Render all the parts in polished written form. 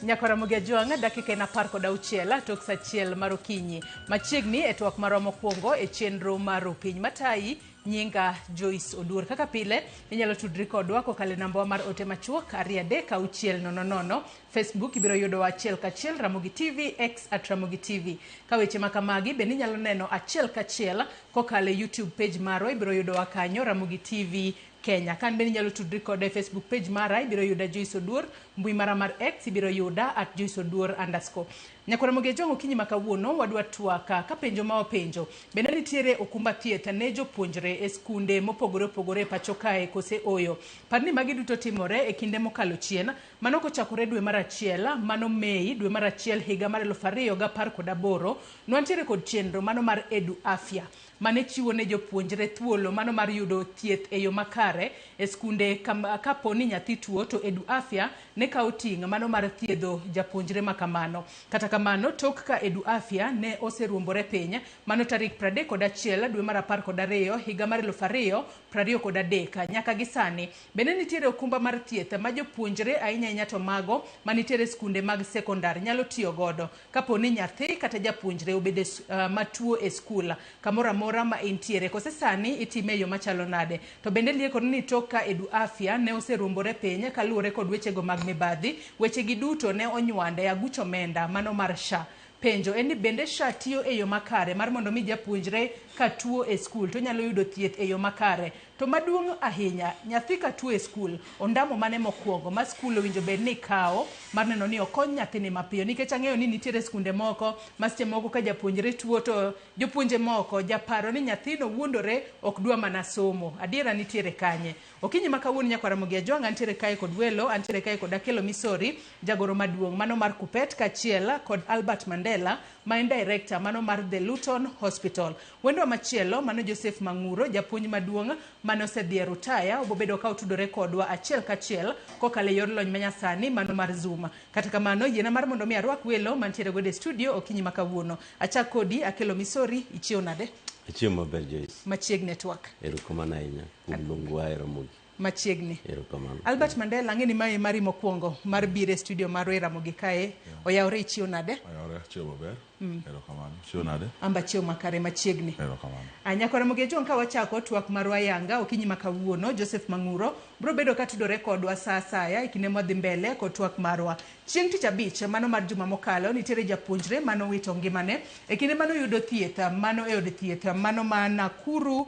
Nyakwa Ramogi Ajwang' dakika en 16 tok sa achiel mar okinyi. Machiegni e twak marwa mokwongo e chenro mar Opiny Matayi, nyinga Joyce Oduor. Kaka pile, inyalo tudri kodwa kokalo e nambawa mar ote machuok 23600. Facebook ibiro yudowa achiel kachiel Ramogi TV, X at Ramogi TV. Ka weche ma kamagi bende inyalo neno achiel kachiel kokalo e YouTube page marwa, ibiro yudowa kanyo Ramogi TV Kenya. Kan bende inyalo tudri koda e Facebook page mara, ibiro yuda Joyce Oduor, mbui mara mar X ibiro yuda at Joyce Oduor underscore. Nyakwar Ramogi Ajwang' okinyi ma kawuono wadwa twak ka penjo ma wapenjo. Bende nitiere okumba thieth ne jopuonjre e skunde mopogore opogore e pacho kae kose oyo? Par ni magi duto timore e kinde mokalo chien, mano kochakore dwe mar achiel, mano Mei, dwe mar achiel higa mar 2018, nwantiere kod chenro mano mar Edu Afya mane chiwo ne jopuonjre thuolo mano mar yudo thieth e yo makare e skunde kapo ni nyathi tuo to Edu Afya ne kawo ting' mano mar thiedho japuonjre ma kamano. Kata kamano, tok ka Edu Afya ne oseruombore piny, mano tarik 31 dwe mar 12 higa mar 2023 nyaka gi sani, bende nitiere okumba mar thieth ma jopuonjre ahinya ahinya to mago manitiere e skunde mag sekondar nyalo tiyo godo kapo ni nyathi kata japuonjre obedo matuo e skul kamoro amora ma intiere kose sani itime e yo machalo nade? To bende liekore ni tok ka Edu Afya ne oseruombore piny kaluwore kod wechego mag mibadhi, wechegi duto ne onywande e aguch omenda mano mar SHA. Penjo en ni bende SHA tiyo e yo makare mar mondo mi japuonjre ka tuo e skul to onyalo yudo thieth e yo makare? To maduong' ahinya, nyathi ka tuo e skul, ondamo mane mokwongo ma skul owinjo bed ni kawo mar neno ni okony nyathini mapiyo? Nikech ang'eyo ni nitiere skunde moko ma seche moko ka japuonjre tuo to jopuonje moko japaro ni nyathino wuondore ok dwa mana somo. Adiera nitiere kanye? Okinyi ma kawuono Nyakwar Ramogi Ajwang' antiere kae kod welo, antiere kae kod Akelo Misori, jagoro maduong' mano mar Kuppet kaachiel kod Albert Mandela ma en director mano mar The Luton Hospital. Wendwa machielo mano Joseph Mang'uro, japuonj maduong' mane osedhi e rutaya, obobedo ka otudore kodwa achiel kachiel kokalo e yor lony manyasani mano mar Zoom. Kata kamano, yiena mar mondo mi arwak welo mantiere godo e studio okinyi ma kawuono. Achak kodi, Akelo Misori, ichiew nade? Achiew maber Joyce. Machiegni e twak. Erokamano ahinya kuom luongowa e Ramogi. Machiegni. Erokamano. Albert Mandela, ang'e ni mae mari mokwongo mar biro e studio marwa e Ramogi kae. Oyawore ichiew nade? Oyawore, achiew maber. Erokamano. Chiew nade? Amba chiew makare machiegni. Erokamano. Nyakwar Ramogi Ajwang' ka wachako twak marwa ayanga okinyi ma kawuono, Joseph Mang'uro biro bedo ka tudore kodwa sa asaya e kinde mwadhi mbele kod twak marwa. Chieng' tich abich mano mar juma mokalo, nitiere japuonjre mane owito ngimane e kinde mane oyudo thieth mano e od thieth mano ma Nakuru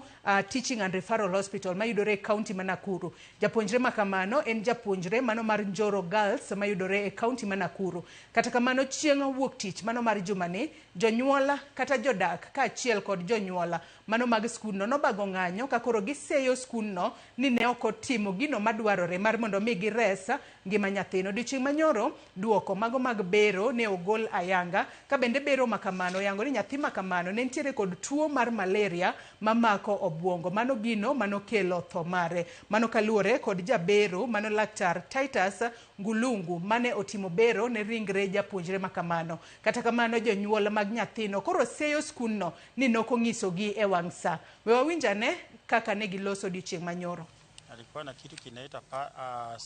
Teaching and Referral Hospital mayudore e kaunti ma Nakuru. Japuonjre ma kamano en japuonjre mano mar Njoro Girls mayudore e kaunti ma Nakuru. Kata kamano chieng' wuok tich mano mar jumani, jonyuol kata jodak kaachiel kod jonyuol mano mag skundno nobago ng'anyo ka koro giseyo skundno ni ne ok otimo gino madwarore mar mondo mi gires ngima nyathino. Odiochieng' manyoro, duoko mago mag bero ne ogol ayanga ka bende bero makamano oyango ni nyathi makamano ne nitiere kod tuo mar malaria mamako obuongo. Mano gino manokelo tho mare. Mano kaluwore kod jabero mano laktar Titus Ngulungu mane otimo bero ne ringre japuonjre makamano. Kata kamano jonyuol mag nyathino koro seyo skundno ni nokonyisogi e wang' sa. We wawinj ane kaka ne giloso odiochieng' manyoro. Alikuwa na kitu kinaita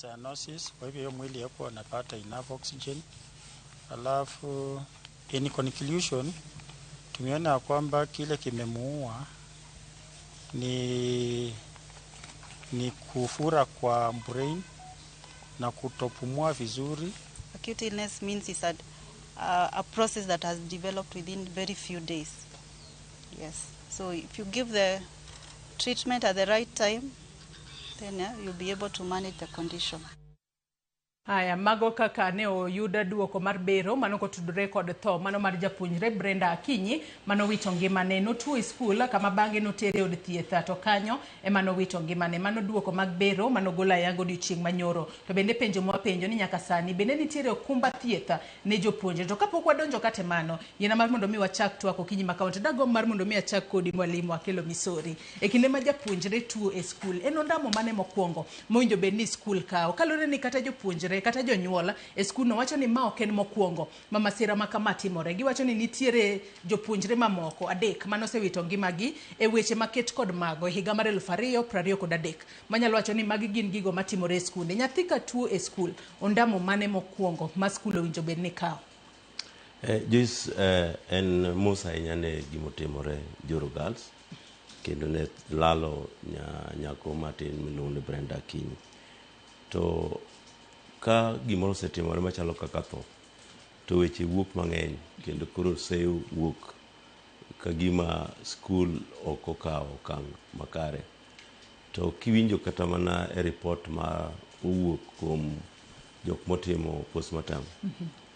cyanosis, kwa hivyo hiyo mwili hakuwa anapata enough oxygen. Alafu in conclusion tumeona kwamba kile kimemuua ni kufura kwa brain na kutopumua vizuri. Acute illness means it's a process that has developed within very few days. Yes. So if you give the treatment at the right time, then you'll be able to manage the condition. Haya, mago kaka ne oyud duoko mar bero mano kotudore kod tho mano mar japuonjre Brenda Akinyi mano wito ngimane. Notuo e skul kama bang'e notere e od thieth to kanyo ema nowito ngimane. Mano duoko mag bero mano golo ayanga odiochieng' manyoro. To bende penjo mwapenjo ni nyaka sani bende nitiere okumba thieth ne jopuonjre. To kapok wadonjo kata mano, yiena mar mondo mi wachak twak okinyi ma kawuono. To dagomb mar mondo mi achak kodi mwalimu Akelo Misori. E kinde ma japuonjre tuo e skul, en ondamo mane mokwongo mowinjo bed ni skul kawo? Kaluwore ni kata jopuonjre jopuonjre kata jonyuol e skundno wacho ni ma ok en mokwongo ma masira ma kama timore. Giwacho ni nitiere jopuonjre mamoko 3 manosewito ngimagi e weche maket kod mago e higa mar 2023. Manyalo wacho ni magi gin gigo matimore e skunde. Nyathi ka tuo e skul, ondamo mane mokwongo ma skul owinjo bed ni kawo? Joyce, en mos ahinya ne gimotimore Njoro Girls kendo ne lalo nyako matin miluongo ni Brenda Akinyi. To ka gimoro osetimore machalo kaka tho, to weche wuok mang'eny kendo koro seyo wuok ka gima skul ok okawo okang' makare. To kiwinjo kata mana e report ma owuok kuom jok motimo postmortem,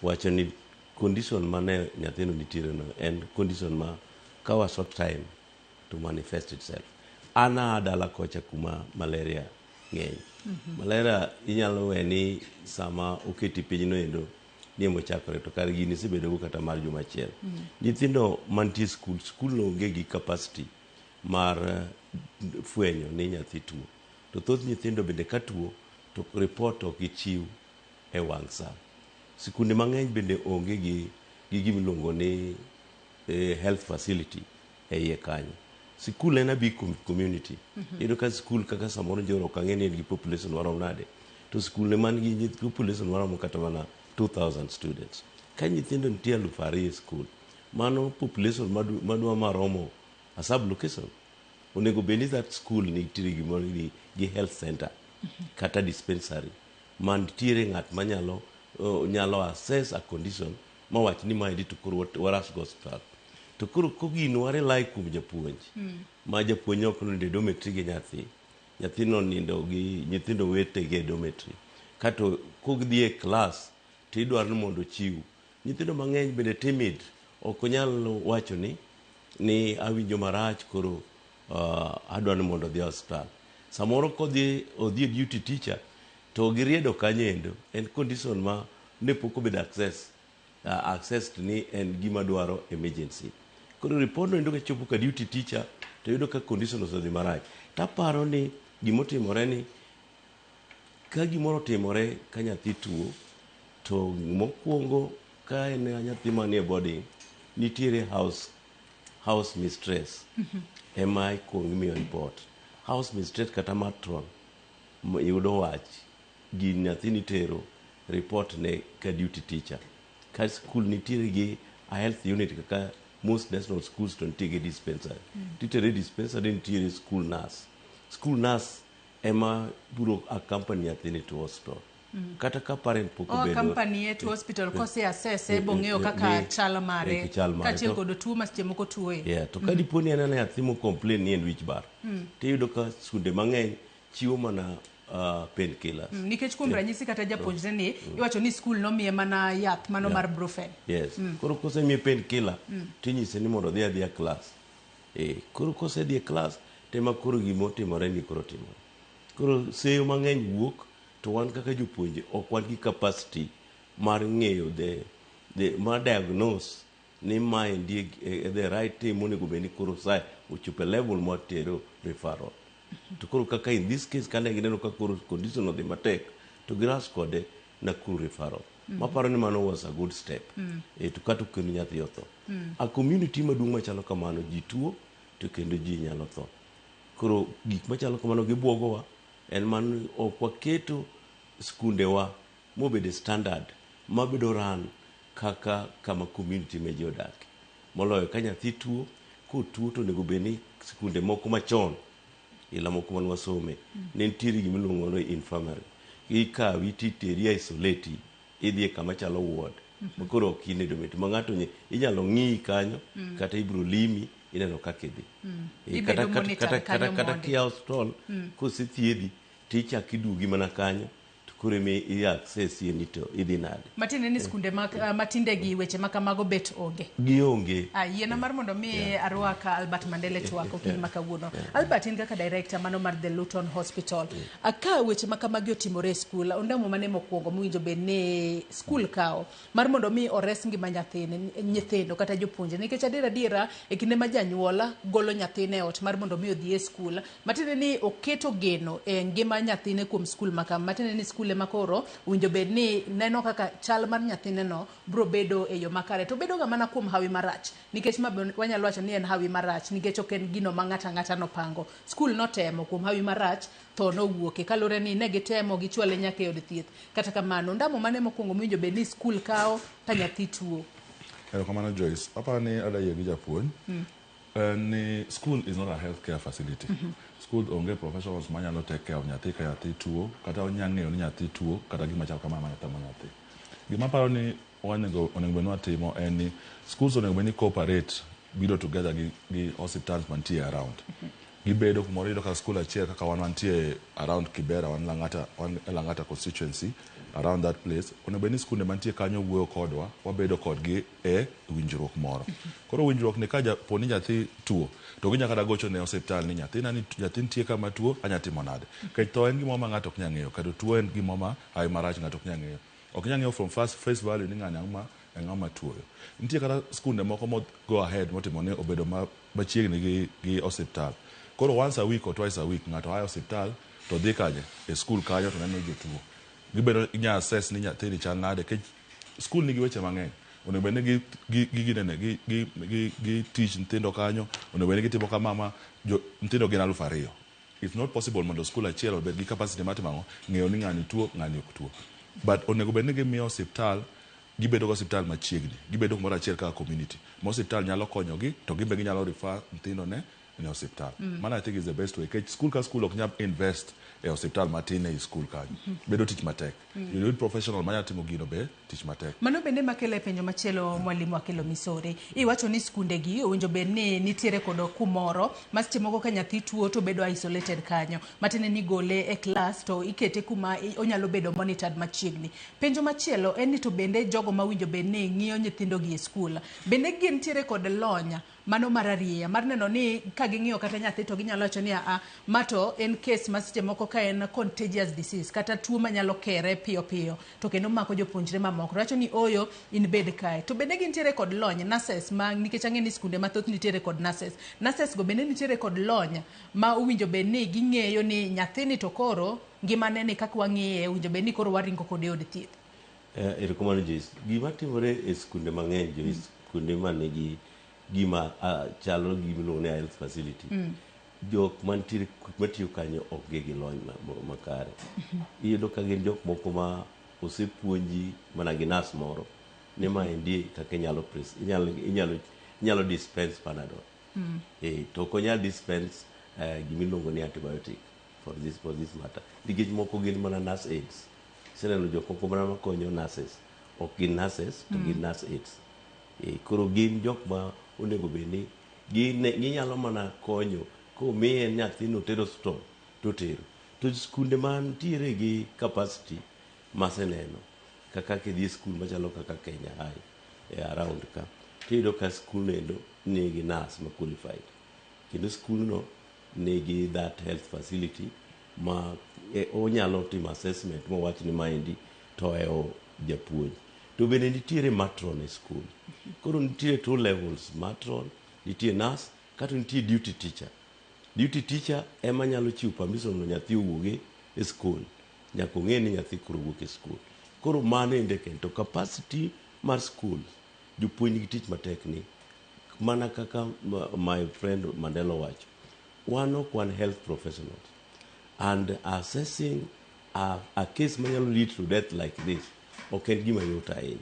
wacho ni condition mane nyathino nitiere no en condition ma kawa short time to manifest itself. An aa dala kocha kuma malaria ng'eny. Malaria inyalo we ni sama oketi piny no endo ni emochakore to kar gini isebedo go kata mar juma achiel. Nyithindo mantie skul, skul no onge gi capacity mar fwenyo ni nyathi tuo. To thoth nyithindo bende ka tuo to report ok gichiw e wang' sa. Sikunde mang'eny bende onge gi gima iluongo ni health facility e iye kanyo. Sikul en a big community. Iyudo ka sikul kaka samoro Njoro ok ang'e ni en gi population marom nade. To sikul man gi population maromo kata mana 2000 students. Ka nyithindo nitie 2000 e skul, mano population madwa maromo a sub location. Onego bed ni that school nitiere gimoro ni gi health center kata dispensary mantiere ng'at manyalo nyalo assess a condition mawach ni maendi to koro warush go hospital. To koro kogino wa rely kuom japuonj. Ma japuonj ok onindo e dormitory gi nyathi. Nyathino onindo gi nyithindo wetege e dormitory. Kato kodhi e class to idwaro ni mondo ochiw. Nyithindo mang'eny bende timid ok onyal wacho ni awinjo marach koro adwa ni mondo odhi e osiptal. Samoro kodhi odhi e duty teacher to giriedo kanyo endo en condition ma ne pok obedo accessed ni en gima dwaro emergency. Koro report no endo kachopo ka duty teacher to yudo ka condition osedhi marach. Taparo ni gimotimore ni ka gimoro otimore ka nyathi tuo to mokwongo ka en nyathi manie boarding nitiere house mistress ema ikuongo imiyo report. House mistress kata matron yudo wach gi nyathi nitero report ne ka duty teacher. Ka school nitiere gi a health unit kaka most national schools to nitie gi dispensary. Titere dispensary nitiere school nurse. School nurse ema biro accompany nyathini to hospital. Kata ka parent pok obedo accompany to hospital kose assess bong'eyo kaka chal mare kaachiel kod tuo ma seche moko tuoye. Yeah, to ka dipo ni en nyathi mo complain ni en wich bar, tiyudo ka skunde mang'eny chiwo mana painkillers. Nikech kuom ranyisi kata japuonjre ni iwacho ni skul nomiye mana yath mano mar Brufen. Yes. Koro kosemiye painkiller tinyise ni mondo odhi adhiya class. Koro kosedhi e class tema koro gimotimore ni koro timore. Koro seyo mang'eny wuok to wan kaka jopuonje ok wan gi capacity mar ng'eyo the mar diagnose ni maendi the right thing monego bed ni koro sa ochopo e level mwatero referral. To koro kaka in this case kane gineno ka koro condition odhi matek to giras kode Nakuru referral. Maparo ni mano was a good step. To kata kendo nyathi otho. A community maduong' machalo kamano ji tuo to kendo ji nyalo tho. Koro gik machalo kamano gibuogowa en mano ok waketo skundewa mobedo standard mabedo run kaka kama community ma ji odake. Moloyo ka nyathi tuo, kotuo to onego bed ni skunde moko machon ila moko mane wasome ne nitiere gima iluongo ni infirmary. Ikawi titeri isolate idhi e kama chalo ward ma koro ok in e dormitory ma ng'ato inyalo ng'iyi kanyo kata ibiro limi ineno kaka idhi. Kata kia hospital kosethiedhi tichako iduogi mana kanyo to koro ema i access ni to idhi nade. Matiende ni skunde matinde gi weche ma kamago bet onge. Gionge. Yiena mar mondo mi arwak Albert Mandele twak okinyi ma kawuono. Albert, in kaka director mano mar The Luton Hospital. Ka weche ma kamagi otimore e skul, ondamo mane mokwongo mowinjo bed ni skul kawo mar mondo mi ores ngima nyithindo kata jopuonjre, nikech adiera e kinde ma janyuol golo nyathine e ot mar mondo mi odhi e skul, matiende ni oketo geno e ngima nyathine kuom skul ma kama, matiende ni skul skul ema koro owinjo bed ni neno kaka chal mar nyathineno biro bedo e yo makare. To bedo ga mana kuom hawi marach, nikech ma be wanyalo wacho ni en hawi marach nikech ok en gino ma ng'ato ang'ata nopango. Skul notemo kuom hawi marach tho nowuoke kaluwore ni ne gitemo gichwale nyaka e od thieth. Kata kamano, ndamo mane mokwongo mowinjo bed ni skul kawo ka nyathi tuo? Erokamano Joyce. Aparo ni adwa yie gi japuonj. Ni school is not a healthcare facility. School onge professionals manyalo take care of nyathi ka nyathi tuo, kata onya ng'eyo ni nyathi tuo, kata gima chal kamano manya tamo nyathi. Gima aparo ni onego onego bed ni watimo en ni schools onego bed ni cooperate biro together gi hospitals mantie around. Gibedo kumoro iyudo ka school achiel kaka wan wantie around Kibera, wan Lang'ata, wan e Lang'ata constituency, around that place. Onego bed ni skunde mantie kanyo wuoyo kodwa, wabedo kodgi e winjruok moro. Koro winjruok ni ka po ni nyathi tuo, to ginya kata gocho ne osiptal ni nyathina ni nyathi nitie kama tuo, anya timo nade. Nikech tho en gimoro ma ng'ato ok nyal ng'eyo, kendo tuo en gimoro ma hawi marach ng'ato ok nyal ng'eyo. Ok inyal ng'eyo from first face value ni ng'ani ang'o ma ang'o ma tuoyo. Nitie kata skunde moko mo go ahead motimo ni obedo machiegni gi osiptal. Koro once a week or twice a week ng'ato a e osiptal to dhi kanye e school kanyo to neno jotuo. Gibedo inya assess ni nyathini chal nade nikech school nigi weche mang'eny. Onego bed ni gi ginene gi teach nyithindo kanyo, onego bed ni gitimo kama ma jo nyithindo gin 2000. It's not possible mondo school achiel obed gi capacity mar timo ang'o, ng'eyo ni ng'ani tuo, ng'ani ok tuo. But onego bed ni gimiyo osiptal gibedo gi osiptal machiegni, gibedo kumoro achiel kaka community. Ma osiptal nyalo konyogi to gin be ginyalo refer nyithindo ne osiptal. Mano I think is the best way. Nikech school ka school ok nyal invest e osiptal matin ei school kanyo. Bedo tich matek. You need professional manya timo gino be tich matek. Mano bende makelo e penjo machielo mwalimu Akelo Misori. Iwacho ni skunde gi owinjo bed ni nitiere kod kumoro ma seche moko ka nyathi tuo to bedo isolated kanyo. Matiende ni gole e klas to ikete kuma onyalo bedo monitored machiegni. Penjo machielo en ni to bende jogo mawinjo bed ni ng'iyo nyithindo gi e skul, bende gintiere kod lony mano mar arieya mar neno ni ka ging'iyo kata nyathi to ginyalo wacho ni aa ma to en case ma seche moko ka en contagious disease kata tuo manyalo kere piyo piyo to kendo mako jopuonjre mamoko. To wacho ni oyo in bed kae. To bende gintiere kod lony nurses ma nikech ang'e ni skunde mathoth nitiere kod nurses. Nurses go bende nitiere kod lony ma owinjo bed ni ging'eyo ni nyathini to koro ngimane ni kaka wang'iye owinjo bed ni koro waringo kode e od thieth. Erokamano Joyce. Gima timore e skunde mang'eny Joyce, kuonde manigi gima chalo gi gimiluongo ni health facility. Jok mantiere matiyo kanyo ok gi lony makare. Iyudo ka gin jok moko ma osepuonji mana gi nas moro ni maendi kaka inyalo inyalo dispense Panadol. To ok onyal dispense gimiluongo ni antibiotic for this matter. Nikech moko gin mana nurse aides. Iseneno jok moko mana makonyo nurses. Ok gin nurses to gin nurse aides. Koro gin jok ma onego bed ni ginyalo mana konyo komiye nyathino tero osiptal to tero. To skunde mantiere gi capacity maseneno kaka kidhi e skul machalo kaka Kenya High e around ka tiyudo ka skul endo nigi nurse ma qualified kendo skulno nigi that health facility ma onyalo timo assessment mowach ni maendi to ohewo japuonj. To bende nitiere matron e skul. Koro nitiere two levels, matron, nitie nurse, kato nitie duty teacher. Duty teacher ema nyalo chiwo permission mondo nyathi owuogi e skul. Nyaka ong'e ni nyathi koro wuok e skul. Koro mano ende kendo. To capacity mar skul, jopuonj nigi tich matek ni mana kaka my friend Mandela owacho, wan ok wan health professionals. And assessing a case manyalo lead to death like this ok en gima yot ahinya.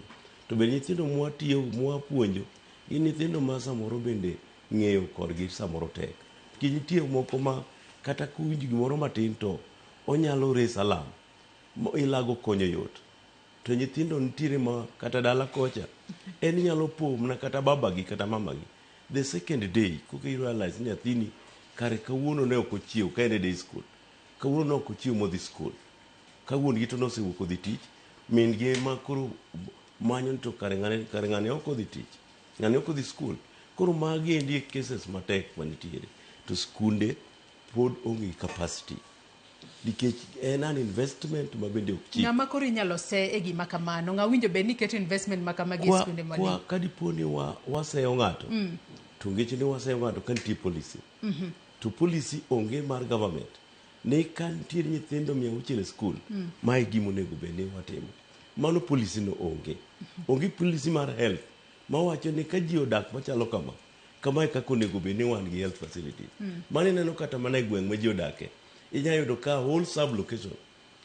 To bende nyithindo mwatiyo mwapuonjo gin nyithindo ma samoro bende ng'eyo korgi samoro tek. Nikech nitie moko ma kata kowinjo gimoro matin to onyalo raise alarm. Ilago konyo yot. To nyithindo nitiere ma kata dala kocha en inyalo po mana kata babagi kata mamagi. The second day koka i realize ni nyathini kare kawuono ne ok ochiew ka en e day school. Kawuono ne ok ochiew modhi school. Ka wuon gi to nosewuok odhi tich, min gi ema koro manyo ni to kare ng'ane ok odhi tich. Ng'ane ok odhi school. Koro magi endi e cases matek manitiere. To skunde pod onge gi capacity. Nikech en an investment ma bende ok cheap. Ng'ama koro inyalo se e gima kamano? Ng'a winjo bed ni keto investment ma kamagi e skunde Kwa mwalimu? ka dipo ni waseyo ng'ato, to ngeche ni waseyo ng'ato ka nitie policy. To policy onge mar government. Ni ka nitiere nyithindo 600 e skul, mae e gima onego bed ni watimo. Mano policy no onge. Onge policy mar health mawacho ni ka ji odak machalo kama, kamae kaka onego bed ni wan gi health facilities. Mano ineno kata mana e gweng' ma ji odake. Inya yudo ka whole sub location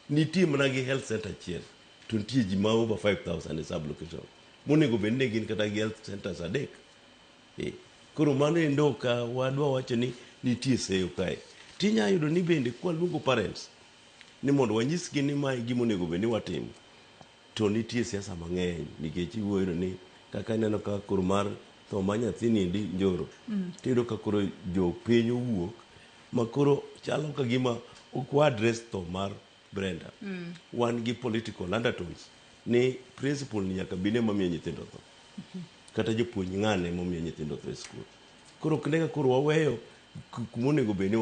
nitie mana gi health center achiel to nitie ji ma over 5000 e sub location. Monego bed ni gin kata gi health centers adek. Koro mano endo ka wadwa wacho ni nitie seyo kae. Tinya yudo ni bende kwaluongo parents ni mondo wanyisgi ni mae gima onego bed ni watimo to nitie siasa mang'eny nikech iwuoyo ni kaka ineno ka koro mar tho mar nyathini endi njoro tiyudo ka koro jopiny owuok ma koro chalo ka gima ok wa address tho mar Brenda. Wan gi political undertones ni principal ni nyaka bine mamiyo nyithindo tho. Kata jopuonj ng'ane momiyo nyithindo tho e skul. Koro ok ne ka koro waweyo kuma onego bed ni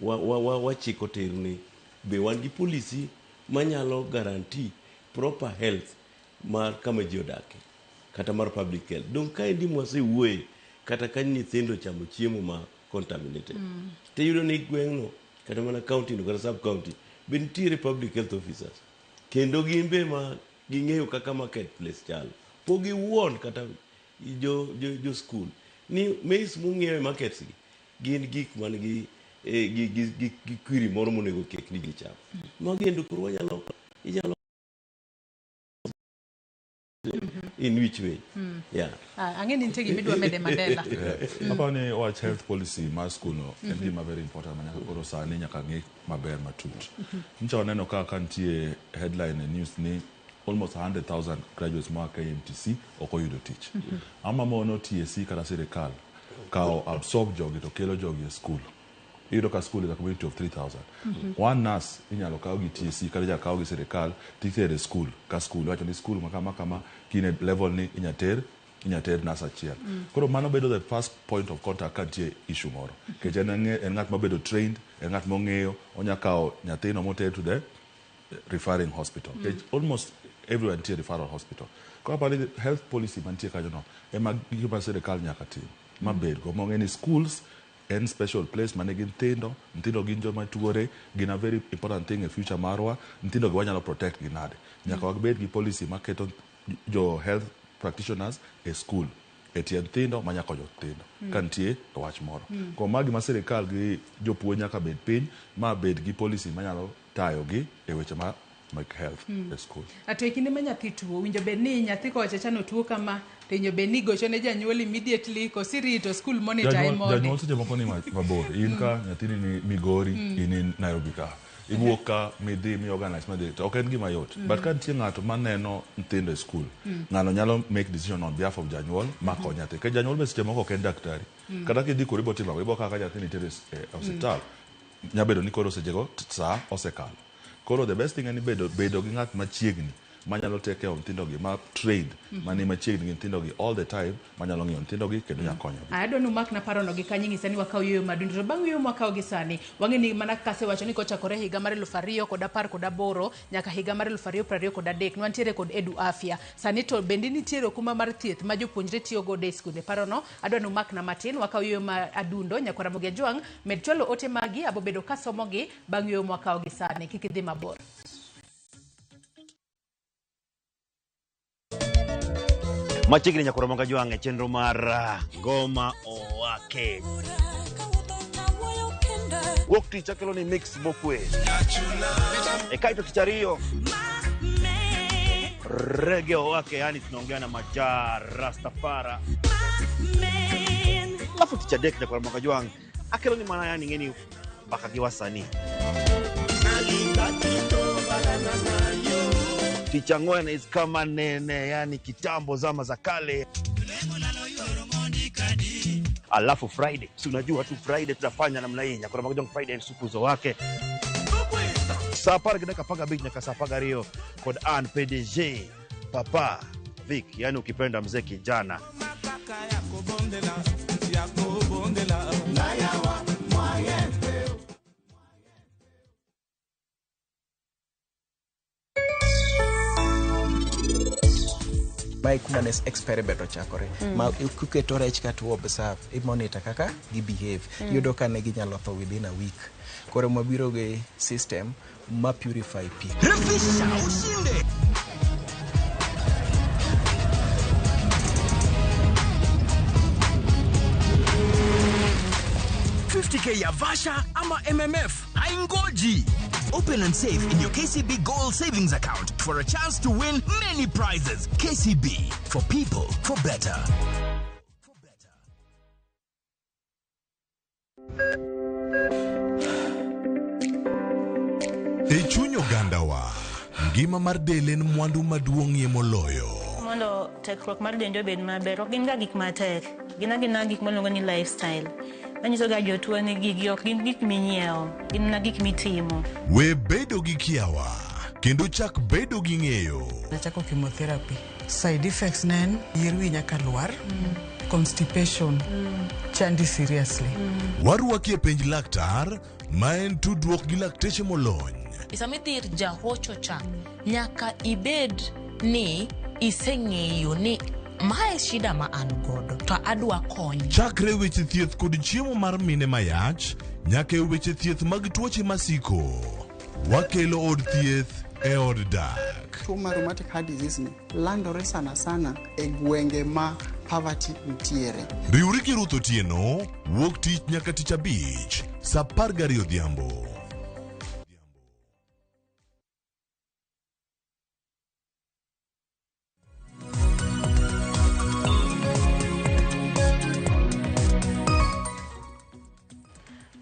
wachiko tir ni be wan gi policy manyalo guarantee proper health mar kama ji odake kata mar public health. Dong kaendi mwasewuoye kata ka nyithindo chamo chiemo ma contaminated. Tiyudo ni gweng'no kata mana county no kata sub county be nitiere public health officers kendo gin be ma ging'eyo kaka market place chalo. Pok giwuon kata jo school ni maize mung'iewo e markets gi gin gik man gi gi kwiri moro monego kek ni gicham. Magi endo koro wanyalo inyalo in which way? Yeah. Ang'e ni nitie gima idwa mede Mandela. Aparo ni wach health policy mar school no en gima very important ma nyaka koro sani nyaka ng'i maber matut. Nyocha waneno ka nitie headline e news ni almost 100,000 graduates moa KMTC ok oyudo tich. Ama mono TSC kata sirikal kawo absorb jogi to kelo jogi e school. Iyudo ka school is a community of 3,000. One nurse inyalo kaw gi TSC kata inyalo kaw gi sirikal titere school ka school. Iwacho ni school ma kama kama kine level ni inya ter nurse achiel. Koro mano bedo the first point of contact ka nitie issue moro. Nikech en ng'at mabedo trained, en ng'at mong'eyo, onya kawo nyathino moter to the referring hospital. Nikech almost everywhere nitie referral hospital. Koro aparo ni health policy mantie kanyo no ema gima sirikal nyaka tim. Mabed go mong'e ni schools en special place manigi nyithindo, nyithindo gin joma tuore, gin a very important thing e future marwa, nyithindo gi wanyalo protect gi nade. Nyaka wabed gi policy maketo jo health practitioners e school e tie nyithindo manya konyo nyithindo ka nitie wach moro. Kuom ma gima sirikal gi jopuonj nyaka bed piny ma bed gi policy manyalo tayo gi e weche ma mag health e school. To e kinde ma nyathi tuo, winjo bed ni nyathi kowacho acha notuo kama, to winjo bed ni igocho ne janyuol immediately, koso irito school monitor e Janyuol seche moko ni mabor. In ka nyathini ni Migori, in in Nairobi ka. Iwuok ka midhi mi organize madhi to ok en gima yot. But ka nitie ng'ato maneno nyithindo e school, ng'ano nyalo make decision on behalf of janyuol ma kony nyathi. Nikech janyuol be seche moko ok en daktari. Kata kidhi kure ibo timo ang'o? Ibo kawo ka nyathi nitiere e osiptal. Nya bedo ni koro sechego saa osekalo. Koro the best thing en bedo gi ng'at machiegni manyalo take care of nyithindo gi, ma trained, mani machiegni gi nyithindo gi all the time, manyalo ng'iyo nyithindo gi kendo nyalo konyogi. Adwa ni umakna parono gi kanyo ing'isa ni wakaw yueyo madundo to bang' yueyo mwakawo gi sani wang'e ni mana kasewacho ni kochakore higa mar 2018 nyaka higa mar 2023 nwantiere kod Edu Afya. Sani to bende nitiere okumba mar thieth ma jopuonjre tiyo godo e skunde. Parono adwa ni umakna matin wakaw yueyo ma adundo nyakwar Ramogi Ajwang' med chwalo ote magi abobedo kasomogi bang' yueyo mwakawo gi sani kik idhi mabor. Machiegni nyakwar Ramogi Ajwang' e chenro mar Ngoma Owake. Wuok tich akelo ni mix mokwe. E kaeto tich ariyo Reggae Owake, yani tunaongea na Maja Rastafara. Alafu tich adek nyakwar Ramogi Ajwang' akelo ni mana yani ng'eni mbaka gi wasanii. Tich ang'wen is kama nene, yani kitambo zama za kale. Alafu Friday, si unajua tu Friday tutafanya namna hii. Nyakwar Ramogi Ajwang' Friday suku zo wake. Saa apar gi dakika apar gabich nyaka saa apar gariyo kod an PDG Papa Vic, yani ukipenda mzee kijana. Mae kuma ne experiment ochakore. Ma kuketo rech ka to observe, i monitor kaka gi behave. Iyudo ka ne ginyalo tho within a week. Koro mwabiro gi system ma purify pi. Refisha ushinde. K ya Vasha ama MMF haingoji. Open and save in your KCB Gold Savings Account for a chance to win many prizes. KCB, for people, for better. E chuny ogandawa, ngima mar del en mwandu maduong'ie moloyo. Mondo tekruok mar dendi obed maber, ok gin ga gik matek. Gin agina gik miluongo ni lifestyle. Manyiso ga jotuo ni gigi ok gin gik minyiewo, gin mana gik mitimo. We bedo gi kiawa, kendo chak bedo gi ng'eyo. Nachako chemotherapy. Side effects ne en yier wi nyaka lwar, constipation, chandi seriously. Warwaki e penj laktar, ma en tudruok gi lakteche molony. Sama idhi ir jahocho cha, nyaka ibed ni iseng'eyo ni mae shida ma an godo to adwa kony. Chakre weche thieth kod chiemo mar mine mayach, nyaka e weche thieth mag tuoche masiko. Wakelo od thieth e od dak. Tuo mar rheumatic heart disease ni landore sana sana e gwenge ma poverty nitiere. Riwri gi Ruth Otieno, wuok tich nyaka tich abich, saa 12 odhiambo.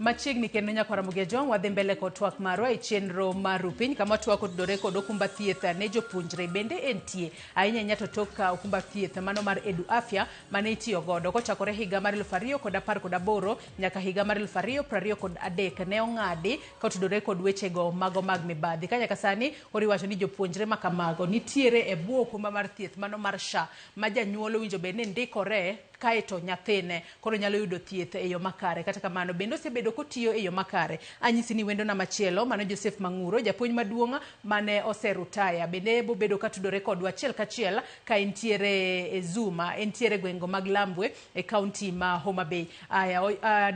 Machiegni kendo nyakwara Ramogi Ajwang', wadhi mbele kod twak marwa e chenro mar Rupiny, kama twak otudore kod okumba thieth ne jopuonjre bende entie ahinya ahinya to tok ka okumba thieth mano mar Edu Afya mane itiyo godo kochakore higa mar 2018 nyaka higa mar 2023 ne ong'adi kotudore kod wechego mago mag mibadhi. Ka nyaka sani koro iwacho ni jopuonjre ma kamago nitiere e bwo okumba mar thieth mano mar SHA ma janyuol owinjo bed ni ndikore kaeto nyathine koro nyalo yudo thieth e yo makare. Kata kamano bende osebedo kotiyo e yo makare. Anyisi ni wendona machielo mano Joseph Mang'uro, japuonj maduong' mane oserutaya, bende bobedo katudore kodwa achiel kachiel ka entiere e Zoom, entiere gwengo mag Lambwe e kaunti ma Homa Bay. Aya,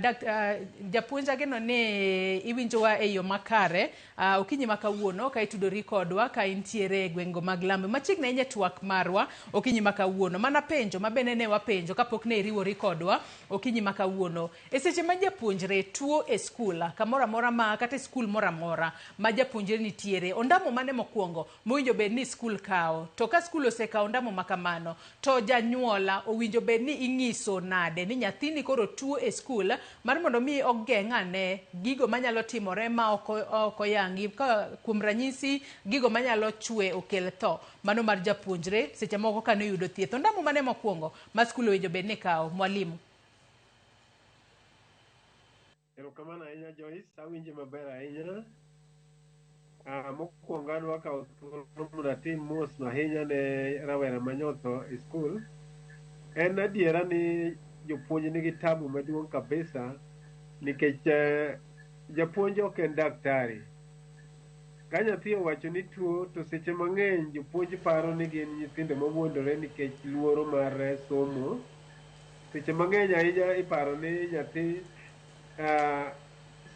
japuonj ageno ni iwinjowa e yo makare okinyi ma kawuono ka itudori kodwa ka intiere e gwengo mag Lambwe. Machiegni ahinya twak marwa okinyi ma kawuono, mana penjo ma bende ne wapenjo kapok ne iriwori kodwa okinyi ma kawuono. E seche ma japuonjre tuo e skul, kamoro amora ma kata e skul moro amora ma japuonjre nitiere, ondamo mane mokwongo mowinjo bed ni skul kawo? To ka skul osekawo ondamo ma kamano, to janyuola owinjo bed ni ing'iso nade ni nyathini koro tuo e skul mar mondo mi ogeng' ane gigo manyalo timore ma ok oyangi, ka kuom ranyisi gigo manyalo chwe okel tho mano mar japuonjre seche moko kane oyudo thieth. Ondamo mane mokwongo ma skul owinjo bed ni kawo? Mwalimu. Erokamano ahinya Joyce, awinji maber ahinya. Mokwongo adwa kawo thuolo mondo atim mos ahinya ne rawera manyotho e skul. En adiera ni jopuonj nigi tabu maduong' kabisa nikech japuonj ok en daktari. Ka nyathi owacho ni tuo to seche mang'eny jopuonj paro ni gin nyithindo mawuondore nikech luoro mar somo. Seche mang'eny ahinya iparo ni nyathi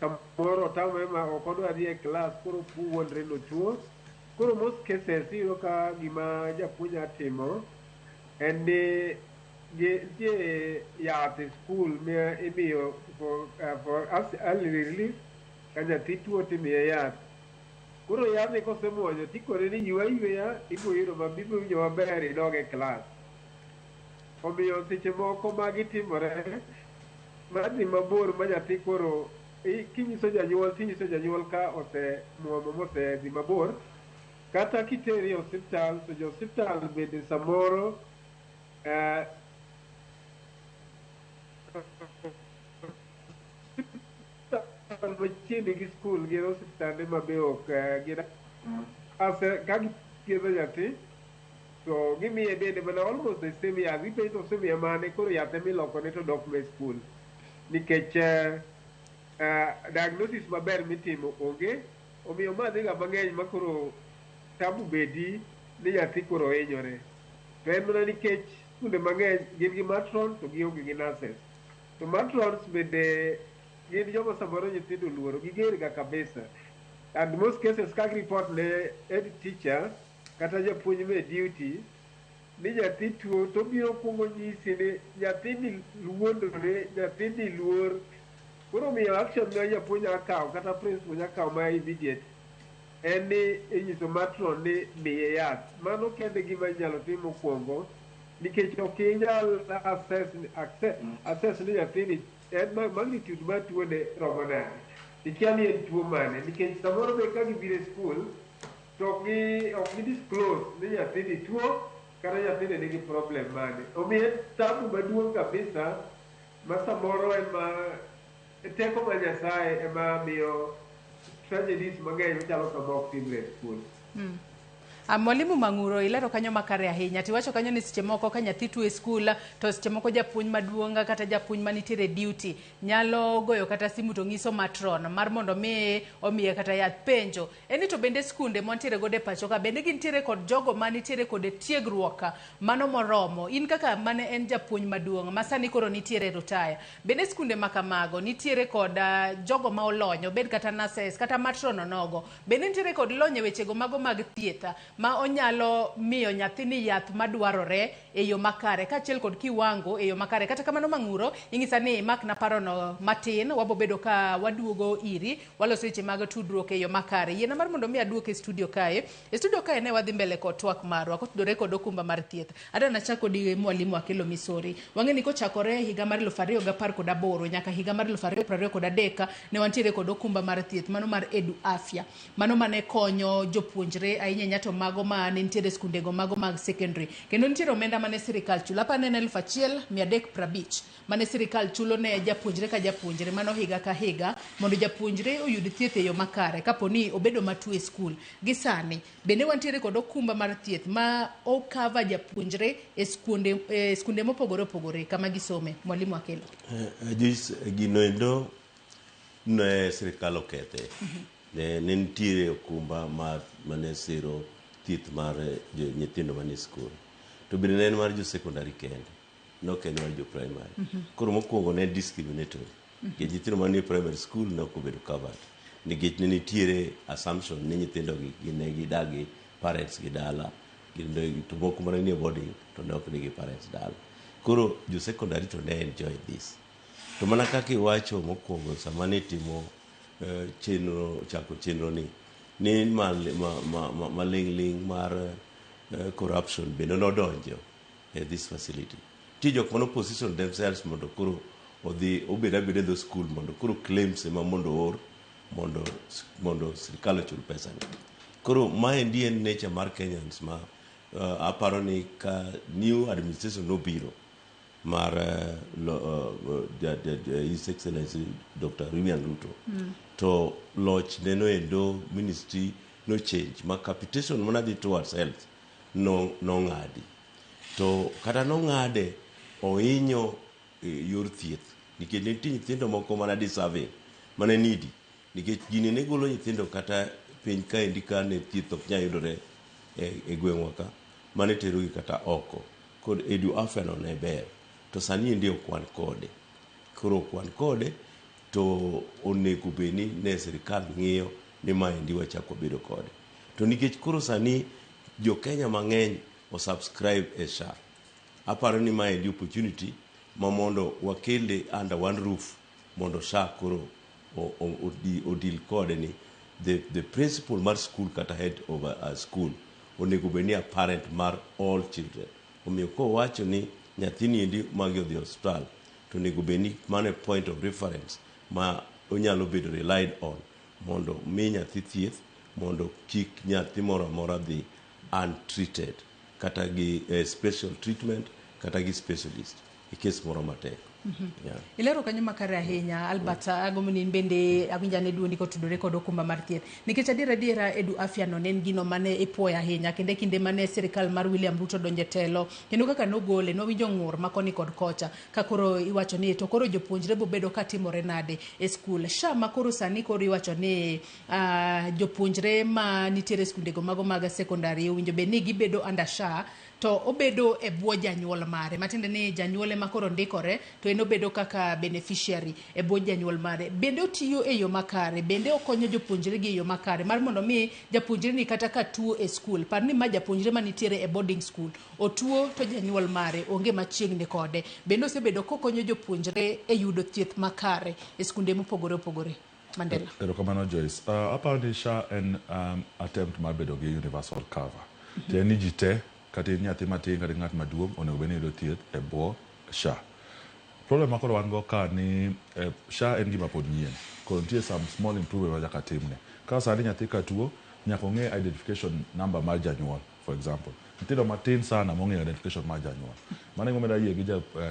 samoro otamore ma ok odwa dhi e klas koro wuondre ni otuo. Koro most cases iyudo ka gima japuonj timo en ni nitie yath e skul ma imiyo for early relief. Ka nyathi tuo timiye yath. Koro yadhni kosemuonyo tikone ni ywe ayweya ibiro yudo ibiro winjo maber idog e klas. Omiyo seche moko magi timore madhi mabor ma nyathi koro kinyiso janyuol tinyiso janyuol ka osemuomo mosedhi mabor. Kata kiteri e osiptal to jo osiptal bende samoro machiegni gi skul gin osiptande ma be ok gin ka githiedho nyathi to gimiye bende mana almost the same yath. Ipenjo to osemiye mane koro yath emilokone to dok me skul nikech diagnosis maber mitimo onge. Omiyo ma dhiga mang'eny ma koro tabu bedi ni nyathi koro hinyore. To en mana nikech skunde mang'eny gin gi matron to gionge gi nurses. To matrons bende gin joma samoro nyithindo oluoro, giger ga kabisa. And most cases ka report ne head teacher kata japuonj me duty ni nyathi tuo to obiro kuongo nyisi ni nyathini wuondore, nyathini luor. Koro omiyo action ma japuonj nyaka kawo kata principal nyaka kawo ma immediate en ni inyiso matron ni miye yath. Mano kende gima inyalo tim mokwongo nikech ok inyal assess, access, assess ni nyathini en magnitude mar tuone romo nade. Ikia ni en tuo mane nikech samoro be ka gibiro e skul to ok gi disclose ni nyathini tuo kata nyathini nigi problem mane. Omiyo en tabu maduong' kabisa ma samoro ema teko ma Nyasaye ema miyo tragedies mang'eny machalo kama ok timre e skul. Mwalimu Mang'uro, ilero kanyo makare ahinya. Tiwacho kanyo ni seche moko ka nyathi tuo e skul, to seche moko japuonj maduong' kata japuonj manitiere duty nyalo goyo kata simu to ng'iso matron mar mondo mi omiye kata yath. Penjo en ni to bende skunde mwantiere godo e pacho ka bende gintiere kod jogo manitiere kod tiegruok mano moromo? In kaka mane en japuonj maduong' ma sani koro nitiere e retire, bende skunde ma kamago nitiere kod jogo ma olony, obed kata nurses kata matron onogo, bende nitiere kod lony e wechego mago mag thieth ma onyalo miyo nyathini yath madwarore e yo makare kaachiel kod kiwango e yo makare. Kata kamano Mang'uro, ing'isa ni imakna parono matin, wabobedo ka waduogo iri, waloso weche mag tudruok e yo makare. Yiena mar mondo mi aduok e studio kae. E studio kae ne wadhi mbele kod twak marwa kotudore kod okumba mar thieth. Adwa nachak kodi mwalimu Akelo Misori. Wang'e ni kochakore higa mar 2018 nyaka higa mar 2023 ne wantiere kod okumba mar thieth mano mar Edu Afya. Mano mane konyo jopuonjre ahinya ahinya to mago ma ne nitiere e skundego mago mag secondary. Kendo nitiere omenda mane sirikal chulo, apani en 1350 mane sirikal chulo ne japuonjre ka japuonjre mano higa ka higa mondo japuonjre oyud thieth e yo makare kapo ni obedo matuo e skul. Gi sani bende wantiere kod okumba mar thieth ma okava japuonjre e skunde mopogore opogore kama gisome. Mwalimu Akelo. Joyce, gino endo ne sirikal okethe. Ne nitiere okumba mane siro thieth mar nyithindo manie skul. To bende ne en mar jo secondary kende, ne ok en mar jo primary. Koro mokwongo ne en discriminatory. Nikech nyithindo manie primary school ne ok obedo covered. Nikech ne nitiere assumption ni nyithindo gi ne gidak gi parents gi dala, to moko mane nie boarding to ne ok nigi parents dala. Koro jo secondary to ne enjoy this. To mana kaka iwacho mokwongo sama ne itimo chenro, chako chenro ni maling' ling' mar corruption bende nodonjo e this facility. Nitie jok mano position themselves mondo koro odhi obed abeda e dho skul mondo koro claims ema mondo oor mondo sirikal ochul pesa ni. Koro maendi en nature mar Kenyans ma aparo ni ka new administration nobiro mar His Excellency Dr. William Ruto to loch neno endo ministry no change ma capitation mana dhi towards health no nong'adi to kata nong'ade ohinyo yor thieth nikech nitie nyithindo moko mana deserving mane needy nikech gini ne golo nyithindo kata piny kaendi ka ne thieth ok nyal yudore e gweng'wa ka mane terogi kata oko kod Edu Afya no ne ber to sani endi ok wan kode. Koro ok wan kode to onego bed ni ne sirikal ng'iyo ni maendi wachako wabedo kode. To nikech koro sani jo Kenya mang'eny o subscribe e SHA, aparo ni maendi opportunity ma mondo wakele under one roof mondo SHA koro o deal kode ni the principal mar school kata head of a school onego bed ni a parent mar all children. Omiyo kowacho ni nyathini endi magi odhi e osiptal to onego bed ni mano e point of reference ma onyalo bedo relied on mondo mi nyathi thieth mondo kik nyathi moro amora dhi untreated kata gi special treatment kata gi specialist e case moro matek. Yeah. Ilero kanyo makare ahinya Albert. Agombo ni in bende awinj ane duondi kotudore kod okumba mar thieth nikech adier adiera Edu Afya no ne en gino mane ipuoyo ahinya kendo e kinde mane sirikal mar William Ruto donje telo kendo kaka nogole nowinjo ng'ur ma koni kod kocha ka koro iwacho ni to koro jopuonjre bobedo ka timore nade e skul. SHA ma koro sani koro iwacho ni jopuonjre ma nitiere e skundego mago mag secondary owinjo bed ni gibedo under SHA. To obedo e bwo janyuol mare, matiende ni janyuol ema koro ndikore, to en obedo kaka beneficiary e bwo janyuol mare. Bende otiyo e yo makare? Bende okonyo jopuonjre gi e yo makare mar mondo mi japuonjre ni kata ka tuo e skul, par ni ma japuonjre manitiere e boarding school, otuo to janyuol mare onge machiegni kode. Bende osebedo kokonyo jopuonjre e yudo thieth makare e skunde mopogore opogore? Mandela. Erokamano Joyce. Aparo ni SHA en attempt mar bedo gi universal cover. Tiende ni ji te, kata in nyathi matin kata in ng'at maduong', onego bed ni yudo thieth e bwo SHA. Problem ma koro wan go ka ni SHA en gima pod nyien. Koro nitie some small improvement ma nyaka timne. Ka sani nyathi ka tuo, nyaka ong'e identification number mar janyuol, for example. Nyithindo matin sana mong'eyo identification mar janyuol. Mano e gimomiyo ayie gi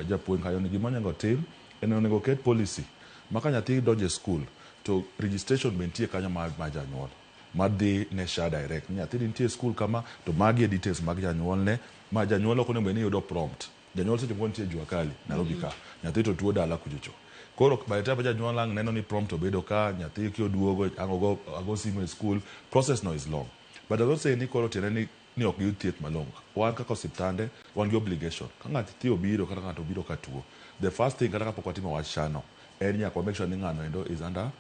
japuonj kanyo ni gima onego tim en onego oket policy ma ka nyathi donjo e school to registration be nitie kanyo mar janyuol madhi ne SHA direct. Ni nyathini nitie e school kama to magi e details mag janyuolne ma janyuol ok onego bed ni yudo prompt. Janyuol seche moko nitie jua kali Nairobi ka, nyathi to tuo dala kuchocho. Koro by the time janyuol ang' neno ni prompt obedo ka, nyathi kioduogo ang' ogo ago simu e school, process no is long. But I don't say ni koro tiende ni ok giyud thieth malong'o. Wan kaka osiptande, wan gi obligation. Ka ng'ato obiro kata ng'ato obiro ka tuo, the first thing kata kapok watimo wach SHA no, en nyaka wa make sure ni ng'ano endo is under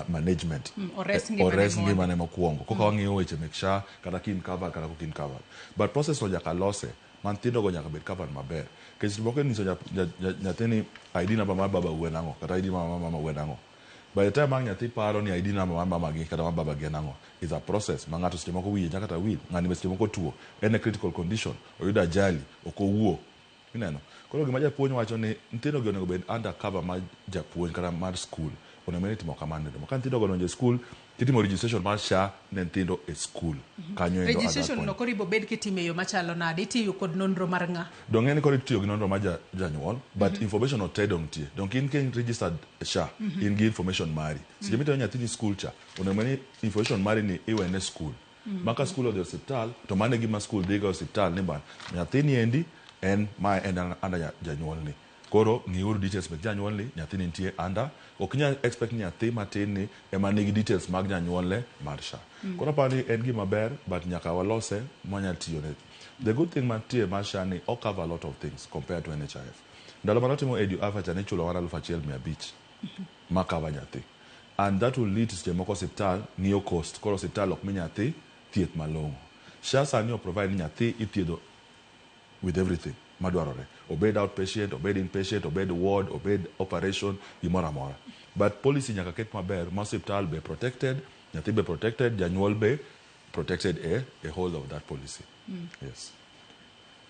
management. Ores ngimane Ores mondi. ngimane mokwongo. Koka wang'iyo weche mek SHA kata ka in covered kata ok in covered. But process no nyaka lose, ma nyithindo go nyaka bed covered maber. Nikech moko inyiso nyathi ni ID number mar baba u en ang'o, kata ID number mar mama u en ang'o. By the time ang' nyathi paro ni ID number mar mama gi kata mar baba gi en ang'o, is a process ma ng'ato seche moko wiye nyaka kata wil, ng'ani be seche moko tuo, en e critical condition, oyudo ajali, ok owuo. Ineno? Koro gima japuonj wacho ni nyithindo gi onego bed under cover mar japuonj kata mar school. Onego bed ni itimo kamano. Ka nyithindo go odonjo e school, titimo registration mar SHA ne nyithindo e school. Kanyo endo at that Registration point. no koro ibo bed kitime e yo machalo nade? Itiyo kod nonro mar ng'a? Dong' en koro itiyo gi nonro mar janyuol, but information no te dong' nitie. Dong' in ka in registered SHA, in gi information mari. Seche mitero nyathini school cha, onego bed ni information mari ni iwene school. Ma ka school odhi e osiptal, to mano e gima school dhiga e osiptal ni bana, nyathini endi en mae en under janyuolni. Koro ng'iuru details mek janyuolni, nyathini nitie under. Ok inyal expect ni nyathi matin ni ema nigi details mag janyuolne mar SHA. Koro aparo ni en gima ber, but nyaka walose mwanyalo tiyone. The good thing mantie mar SHA ni o cover a lot of things compared to NHIF. Ndalo mane watimo Edu Afya cha ne ichulo mana 1500 ma cover nyathi. And that will lead to seche moko osiptal ng'iyo cost. Koro osiptal ok mi nyathi thieth malong'o. SHA sani o provide ni nyathi ithiedho with everything madwarore. Obed outpatient, obed inpatient, obed ward, obed operation, gimoro amora. But policy nyaka ket maber ma osiptal be protected, nyathi be protected, janyuol be protected e whole of that policy. Yes.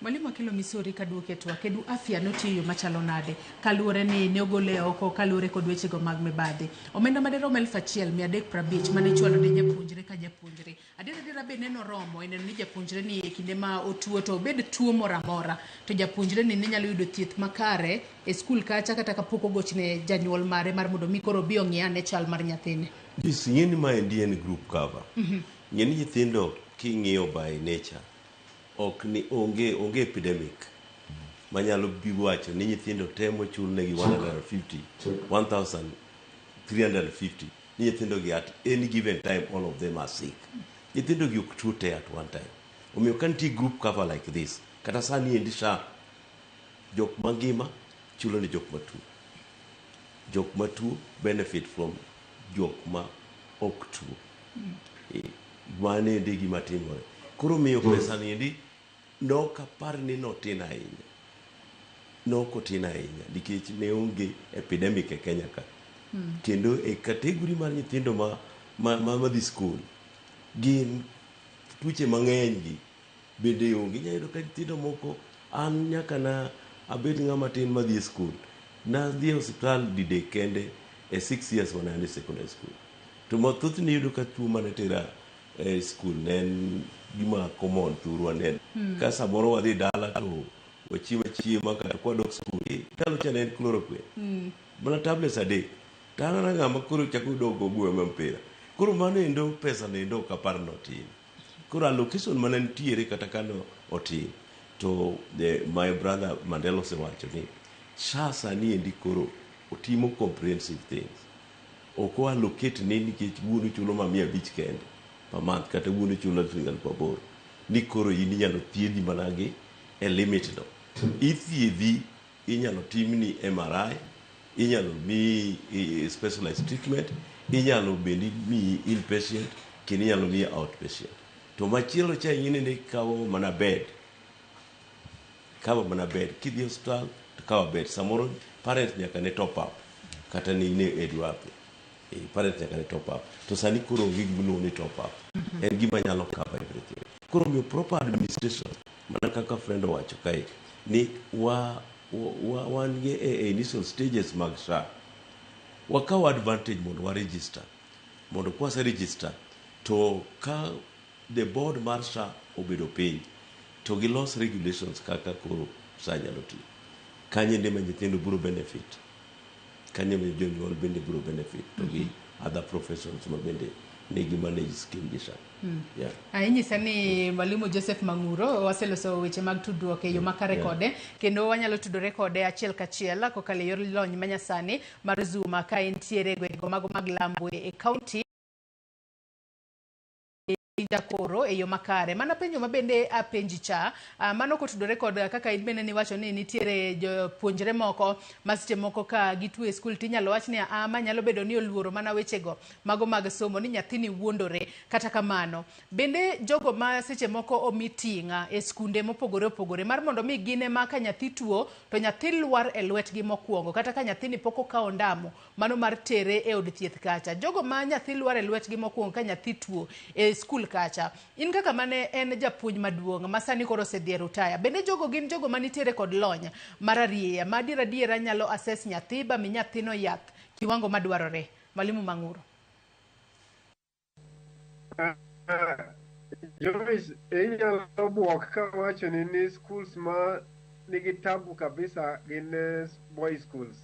Mwalimu Akelo Misori kaduoke twak, Edu Afya notiyo yo machalo nade kaluwore ni ne ogole oko kaluwore kod wechego mag mibadhi. Omenda madirom 1350 mane ichwalo ne japuonjre ka japuonjre. Adier adiera be neno romo e neno ni japuonjre ni e kinde ma otuo to obed tuo moro amora to japuonjre ni ne nyalo yudo thieth makare e skul kacha kata kapok ogochne janyuol mare mar mondo mi koro obi ong'i ane chal mar nyathine. Joyce, ng'e ni maendi en group cover. Ng'e ni nyithindo king'iyo by nature ok ni onge epidemic manyalo bi wacho ni nyithindo te mochulnegi 150 1350 ni nyithindo gi at any given time all of them are sick. Nyithindo gi ok tuo te at one time. Omiyo ka nitie group cover like this, kata sani endi SHA jok mangima chulo ne jok matuo. Jok matuo benefit from jok ma ok tuo. Mano endi gima timore. Koro miyo pesa ni endi nok apar ni notin ahinya. Nok otin ahinya nikech ne onge epidemic e Kenya ka. Kendo e category mar nyithindo ma dhi school gin tuoche mang'eny gi bende onge. Inyalo yudo ka nyithindo moko an nyaka na abed ng'ama tin madhi e school. Nadhi e osiptal didek kende e 6 years mane an e secondary school. To mathothne iyudo ka tuo mane tera e school ne en gima common thurwa ne. Ka samoro wadhi dala to wachiemo achiema kata kwadok school ndalo cha ne en chloroquine. Mana tablets adek. To an ana ng'ama koro chako dogo gwe mpira. Koro mano endo pesa no endo ok apar notin. Koro allocation mane nitiere kata kano otin to my brother Mandela osewacho ni SHA sani endi koro otimo comprehensive things. Ok o allocate ni nikech wuonu chulo ma 500 kende per month kata wuonu chulo siling 8000. ni koro in inyalo thiedhi mana gi e limit no. Ithiedhi inyalo timni MRI, inyalo miyi specialized treatment, inyalo bende miyi inpatient kendo inyalo miyi outpatient. To machielo cha ing'e ni kawo mana bed, kawo mana bed kidhi e osiptal to kawo bed samoro parent nyaka ne top up kata ni ne edwape parent nyaka ne top up to sani koro onge gimiluongo ni top up en gima nyalo cover everything koro omiyo proper administration mana kaka friend owacho kae ni wa, wa, wan gi e initial stages mag SHA wakaw advantage mondo wa register mondo kwase register to ka the board mar SHA obedo piny to gilos regulations kaka koro SHA nyalo tiyo kanyo ende ma nyithindo biro benefit kanyo ma jonyuol bende biro benefit to gi other professions ma bende nigi manage scheme gi SHA yeah. Inyisa ni mwalimu Joseph Mang'uro waseloso weche mag tudruok e yo makare kode kendo wanyalo tudore kode achiel kachiel kokalo e yor lony manyasani mar Zoom ka entiere e gwenge mago mag Lambwe e kaunti jakoro e yo makare. Mana penjo ma bende apenji cha, mano kotudore kod kaka in bende niwacho ni nitiere jopuonjre moko ma seche moko ka gituo e skul tinyalo wach ni a ma nyalo bedo ni oluoro mana wechego mago mag somo ni nyathini wuondore. Kata kamano, bende jogo ma seche moko omi ting'a e skunde mopogore opogore mar mondo mi gin ema ka nyathi tuo to nyathi lwar e lwetgi mokwongo kata ka nyathini pok okawo ndamo mano mar tere e od thieth kacha. Jogo ma nyathi lwar e lwetgi mokwongo ka nyathi tuo e skul kacha in kaka mane en japuonj maduong' ma sani koro osedhi e rutaya bende jogo gin jogo manitiere kod lony mar arieya ma adier adiera nyalo assess nyathi ba mi nyathino yath kiwango madwarore mwalimu Mang'uro Joyce, inyalo buok kawacho ni schools ma nigi tabu kabisa gin boy schools.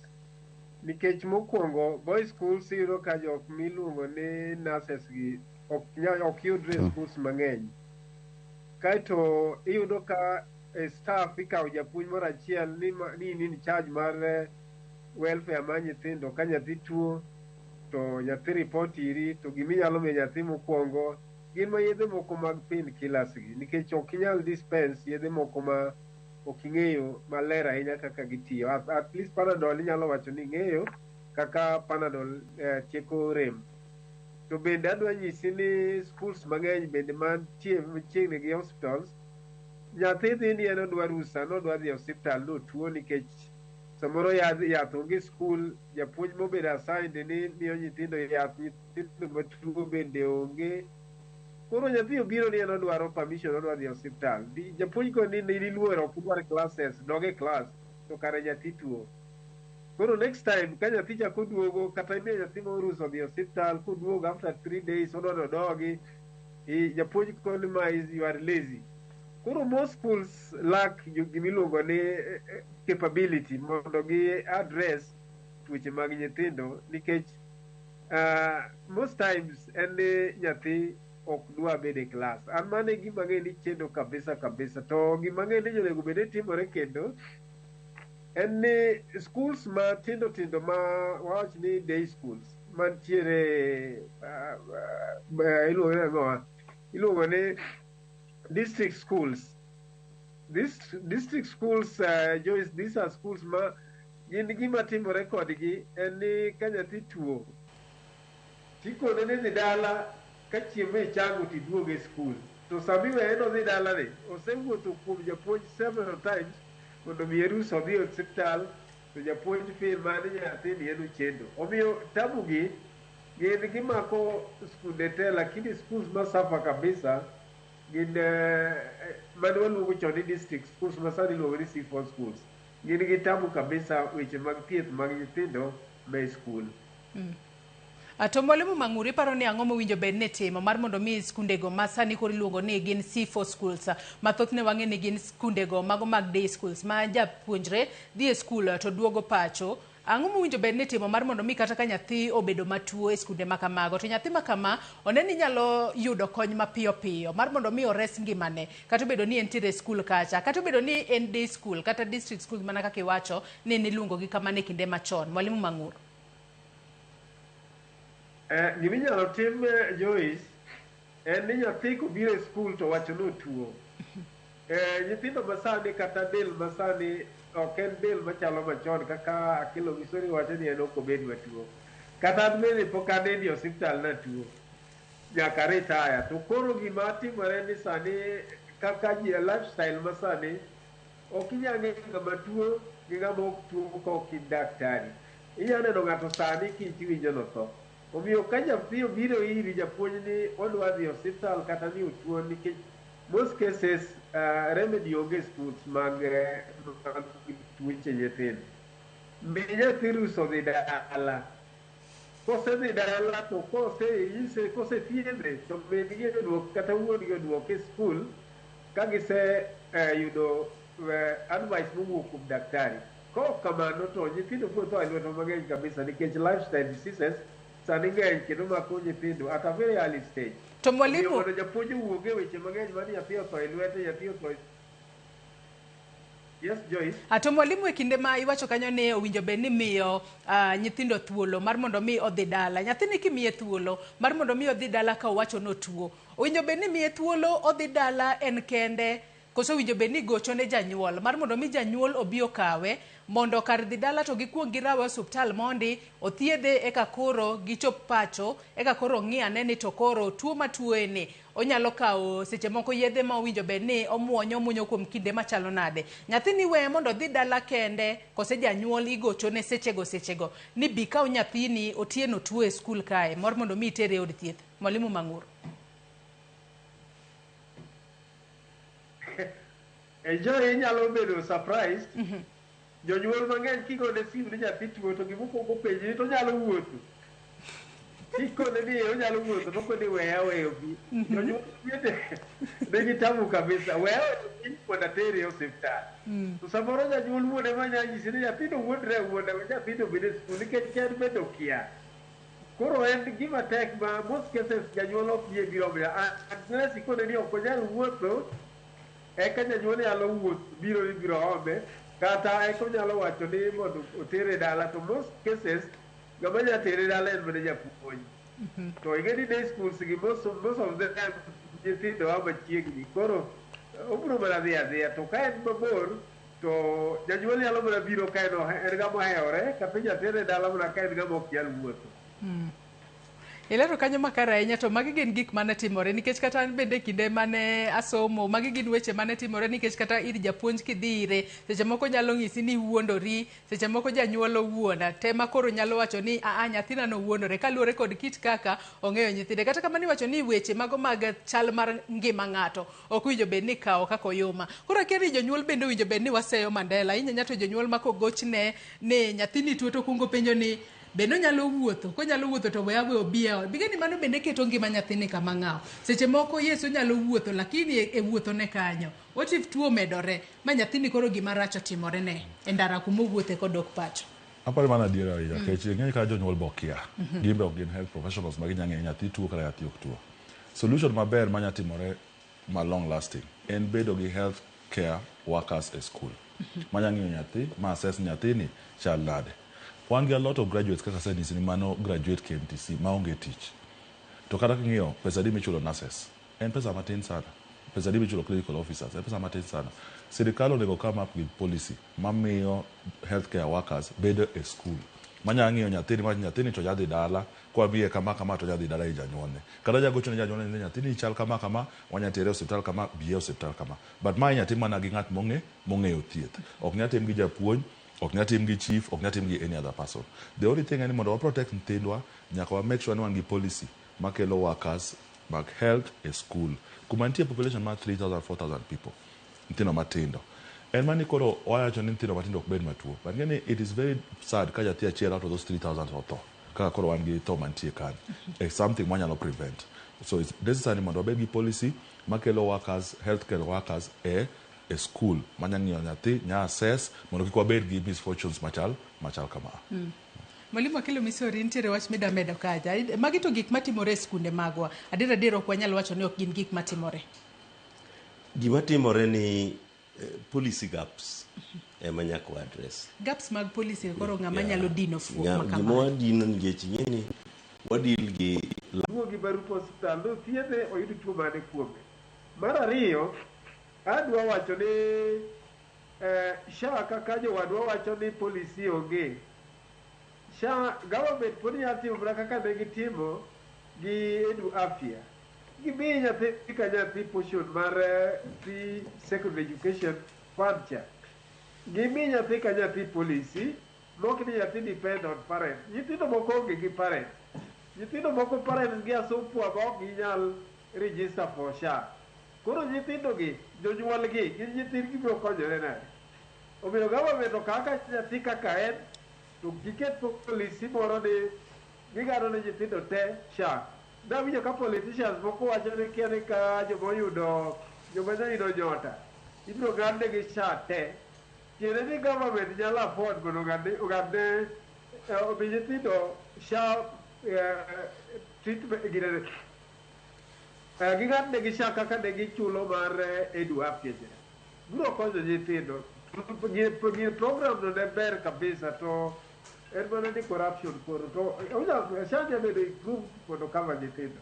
Nikech mokwongo boy schools iyudo ka jok miluongo ni nurses gi ok ok yudre e schools mang'eny. Kaeto iyudo ka e staff ikawo japuonj moro achiel ni, ni in in charge mar welfare mar nyithindo ka nyathi tuo to nyathi report iri to giminyalo miyo nyathi mokwongo gin ma yedhe moko mag pain killers gi nikech ok inyal dispense yedhe moko ma ok ing'eyo maler ahinya kaka gitiyo at least panadol inyalo wacho ni ing'eyo kaka panadol tieko rem to bende adwa nyisi ni schools mang'eny bende mantie machiegni gi hospitals nyathi dhi ni en odwa rusa nodwa dhi e osiptal notuo nikech samoro yath yath onge e skul japuonj mobedo assigned ni miyo nyithindo yath nyithindo matuo bende onge koro nyathi obiro ni en odwaro permission odwa dhi e osiptal japuonj koni ni iluor ok idwar classes dog e class to kare nyathi tuo koro next time ka nyathi chako duogo kata imiyo nyathi moro rusa odhi e osiptal koduogo after 3 days odwa ni odogi japuonj koni ma is you are lazy koro most schools lack gimiluongo ni capability mondo gi address tuoche mag nyithindo nikech most times en ni nyathi ok dwa bedo e class an mano e gima ang'e ni chendo kabisa kabisa to gima ang'e ni onego bed ni timore kendo en ni schools matindo tindo ma wawach ni day schools mantiere iluongo ni ang'owa iluongo ni district schools this district schools Joyce, these are schools ma gin gima timore kodgi en ni ka nyathi tuo tikone ni dhi dala ka chieng' ma ichango tiduog e skul to sami weye nodhi dala ni osewuotho kuom japuonj several times mondo miye rusa odhi e osiptal to japuonj feel mana ni nyathini en ochendo omiyo tabu gi gin gimako skunde te lakini schools ma suffer kabisa gin mane waluongo chon ni district schools ma sani iluongo ni C4 schools gin gi tabu kabisa weche mag thieth mag nyithindo ma e skul To mwalimu Mang'uri paro ni ang'o mowinjo bed ni timo mar mondo mi skundego ma sani koro iluongo ni gin C4 schools ma thothne wang'e ni gin skundego mago mag day schools ma japuonjre dhi e skul to duogo pacho ang'o mowinjo bed ni timo mar mondo mi kata ka nyathi obedo matuo e skunde ma kamago to nyathi ma kama one ni nyalo yudo kony mapiyo piyo mar mondo mi ores ngimane kata obedo ni entiere e skul kacha kata obedo ni en day school kata district school mana kaka iwacho ni niluongo gi kamano e kinde machon mwalimu Mang'uro Giminyalo tim Joyce En ni nyathi kobiro e skul to wacho ni otuo. Nyithindo masani kata del masani ok en del machalo machon kaka Akelo Misori wacho ni en ok obed matuo. Kata an bende pok anindi e osiptal natuo. Nyaka retire. To koro gima timore ni sani kaka ji lifestyle masani ok inyal ng'eyo ng'ama tuo gi ng'ama ok tuo ka ok in daktari. Inyalo neno ng'ato sani kiny tiwinjo notho. Omiyo ka nyathi obiro iri japuonj ni odwa dhi osiptal kata ni otuo nikech most cases remedy onge e schools mag mag tuoche nyithindo. Mi nyathi rusa odhi dala. Kosedhi dala to kose kosethiedhe to min gi oduok kata wuon gi oduoke e skul ka gise yudo advice mowuok kuom daktari. Kok kamano to nyithindo biro tho e lwetwa mang'eny kabisa nikech lifestyle diseases sani ng'eny kendo mako nyithindo at a very early stage. To mwalimu- Omiyo mondo japuonj owuog e weche mang'eny mar nyathi otho e lwete, nyathi otho e Yes, Joyce. To mwalimu e kinde ma iwacho kanyo ni owinjo bed ni miyo nyithindo thuolo mar mondo mi odhi dala. Nyathini kimiye thuolo mar mondo mi odhi dala ka owacho ni otuo. Owinjo bed ni imiye thuolo odhi dala en kende koso owinjo bed ni igocho ne janyuol mar mondo mi janyuol obi okawe mondo kar dhi dala to gikuong girawe e osuptal mondi othiedhe eka koro gichop pacho eka koro ong'i ane ni to koro tuo matuoye ni onyalo kawo seche moko yedhe ma owinjo bed ni omuonyo omuonyo kuom kinde machalo nade. Nyathini iweye mondo odhi dala kende kose janyuol igochone sechego sechego ni bi kaw nyathini Otieno tuo e skul kae mor mondo mi itere e od thieth. Mwalimu Mang'ur. Joy inyalo bedo surprised. Jonyuol mang'eny kigone simu ni nyathi tuo to gimokwongo penji ni to onyalo wuotho. Kikone ni onyalo wuotho to okone weya weyo bi. Jonyuol bende nigi tabu kabisa. Weya weyo bi mondo atere e osiptal. To samoro janyuol wuon ema nya nyisi ni nyathino wuondre awuonda we nyathino obed e skul nikech en bende okia. Koro en gima tek ma most cases janyuol ok yie biro omiyo unless ikone ni ok onyal wuotho eka janyuol nyalo wuoth biro ni biro ome kata eka onyalo wacho ni mondo otere dala to most cases ng'ama nya tere dala en mana japuonj. To ing'e ni day schools gi most of them nyithindo a machiegni koro obiro mana dhi adhiya to ka en mabor to janyuol nyalo mana biro ka en en ng'ama ohewore kata inya tere dala mana ka en ng'ama ok nyal wuotho. Ilero kanyo makare ahinya to magi gin gik mane timore nikech kata an bende kinde mane asomo magi gin weche mane timore nikech kata ir japuonj kidhi ire seche moko nyalo ng'isi ni iwuondori seche moko janyuol owuonda tema koro nyalo wacho ni aa nyathina no wuondore kaluwore kod kit kaka ong'eyo nyithinde. Kata kamano iwacho ni weche mago mag chal mar ngima ng'ato ok owinjo bed ni ikawo kaka oyuma. Koro akia ni jonyuol bende owinjo bed ni waseyo Mandela ahinya ahinya to jonyuol ma kogochne ni nyathini tuo to okuongo penjo ni be nonyalo wuotho konyalo wuotho to we awe obi e ot bigeni mano bende keto ngima nyathini kama ng'aw seche moko yes onyalo wuotho lakini e wuotho ne kanyo what if tuo omedore ma nyathini koro gima rach otimore ne e ndara kuma owuothe kodok pacho. Aparo mano adiera ahinya nikech ing'e ka jonyuol be okia. Gin be ok gin health professionals ma ginya ng'eyo nyathi tuo kata nyathi ok tuo. Solution maber manya timore ma long lasting en bedo gi health care workers e school. Manya ng'iyo nyathi, ma assess nyathini chal nade. Wan gi a lot of graduates kaka asenyisi ni mano graduate KMTC maonge tich. To kata king'iyo pesa adi michulo nurses, en pesa matin sana. Pesa adi michulo clinical officers, en pesa matin sana. Sirikal onego come up with policy mamiyo healthcare workers bedo e school. Manya ng'iyo nyathini mawach ni nyathini to nyadhi dala, kwamiye kama kama to nyadhi dala ir janyuolne. Kata jagocho ne janyuolne ni nyathini chal kama kama, wanya tere e osiptal kama, biye e osiptal kama. But mae inya tim mana gi ng'at mong'e, mong'eyo thieth. Ok nya tim gi japuonj, ok nya tim gi chief, ok nya tim gi any other person. The only thing en ni mondo wa protect nyithindwa, nyaka wa make sure ni wan gi policy makelo workers mag health e school. Kuma nitie population mar 3,000, 4,000 people, nyithindo matindo. En mana ni koro wawacho ni nyithindo matindo ok bed matuo. But ing'e ni it is very sad ka nyathi achiel out of those 3,000 otho. Kaka koro wan gi tho mantie kanyo. It's something mwanyalo prevent. So it's necessary mondo wabed gi policy makelo workers, healthcare workers e e school manya ng'iyo nyathi, nya assess mondo kik wabed gi misfortunes machal machal kama. Mwalimu Akelo Misori, nitiere wach mida medo kacha. Magi to gik matimore e skunde magwa. Adier adier ok wanyal wacho ni ok gin gik matimore. Gima timore ni policy gaps ema nyaka wa address. Gaps mag policy koro ng'ama nyalo dino fuok ma Gima kama. wadino nikech ing'e ni wadeal gi Duogi barup osiptal nothiedhe oyud tuo mane kuome. Mar ariyo, adwa wacho ni SHA kaka jowadwa wacho ni policy onge. SHA government pod nyalo timo mana kaka ne gitimo gi Edu Afya. Gimi nyathi ka nyathi portion mar free secondary education fund cha. Gimi nyathi ka nyathi policy mok ni nyathi depend on parents. Nyithindo moko onge gi parents. Nyithindo moko parents gi are so poor ma ok ginyal register for SHA. Koro nyithindo gi, jonyuol gi, gin nyithindgi biro konyore nade? Omiyo government okaw ka nyathi kaka en, to giket policy moro ni ging'ado ne nyithindo te SHA. Nawinjo ka politicians moko wacho ni kia ni ka joma oyudo joma oyudo nyota ibiro ng'adnegi SHA te. Tiende ni government nyalo afford mondo ong'adne omi nyithindo SHA treatment ginene. Ging'adnegi SHA kaka ne gichulo mar Edu Afya cha. Biro konyo nyithindo. Gi program no ne ber kabisa to en mana ni corruption koro to onyalo SHA nyalo bedo improved mondo cover nyithindo.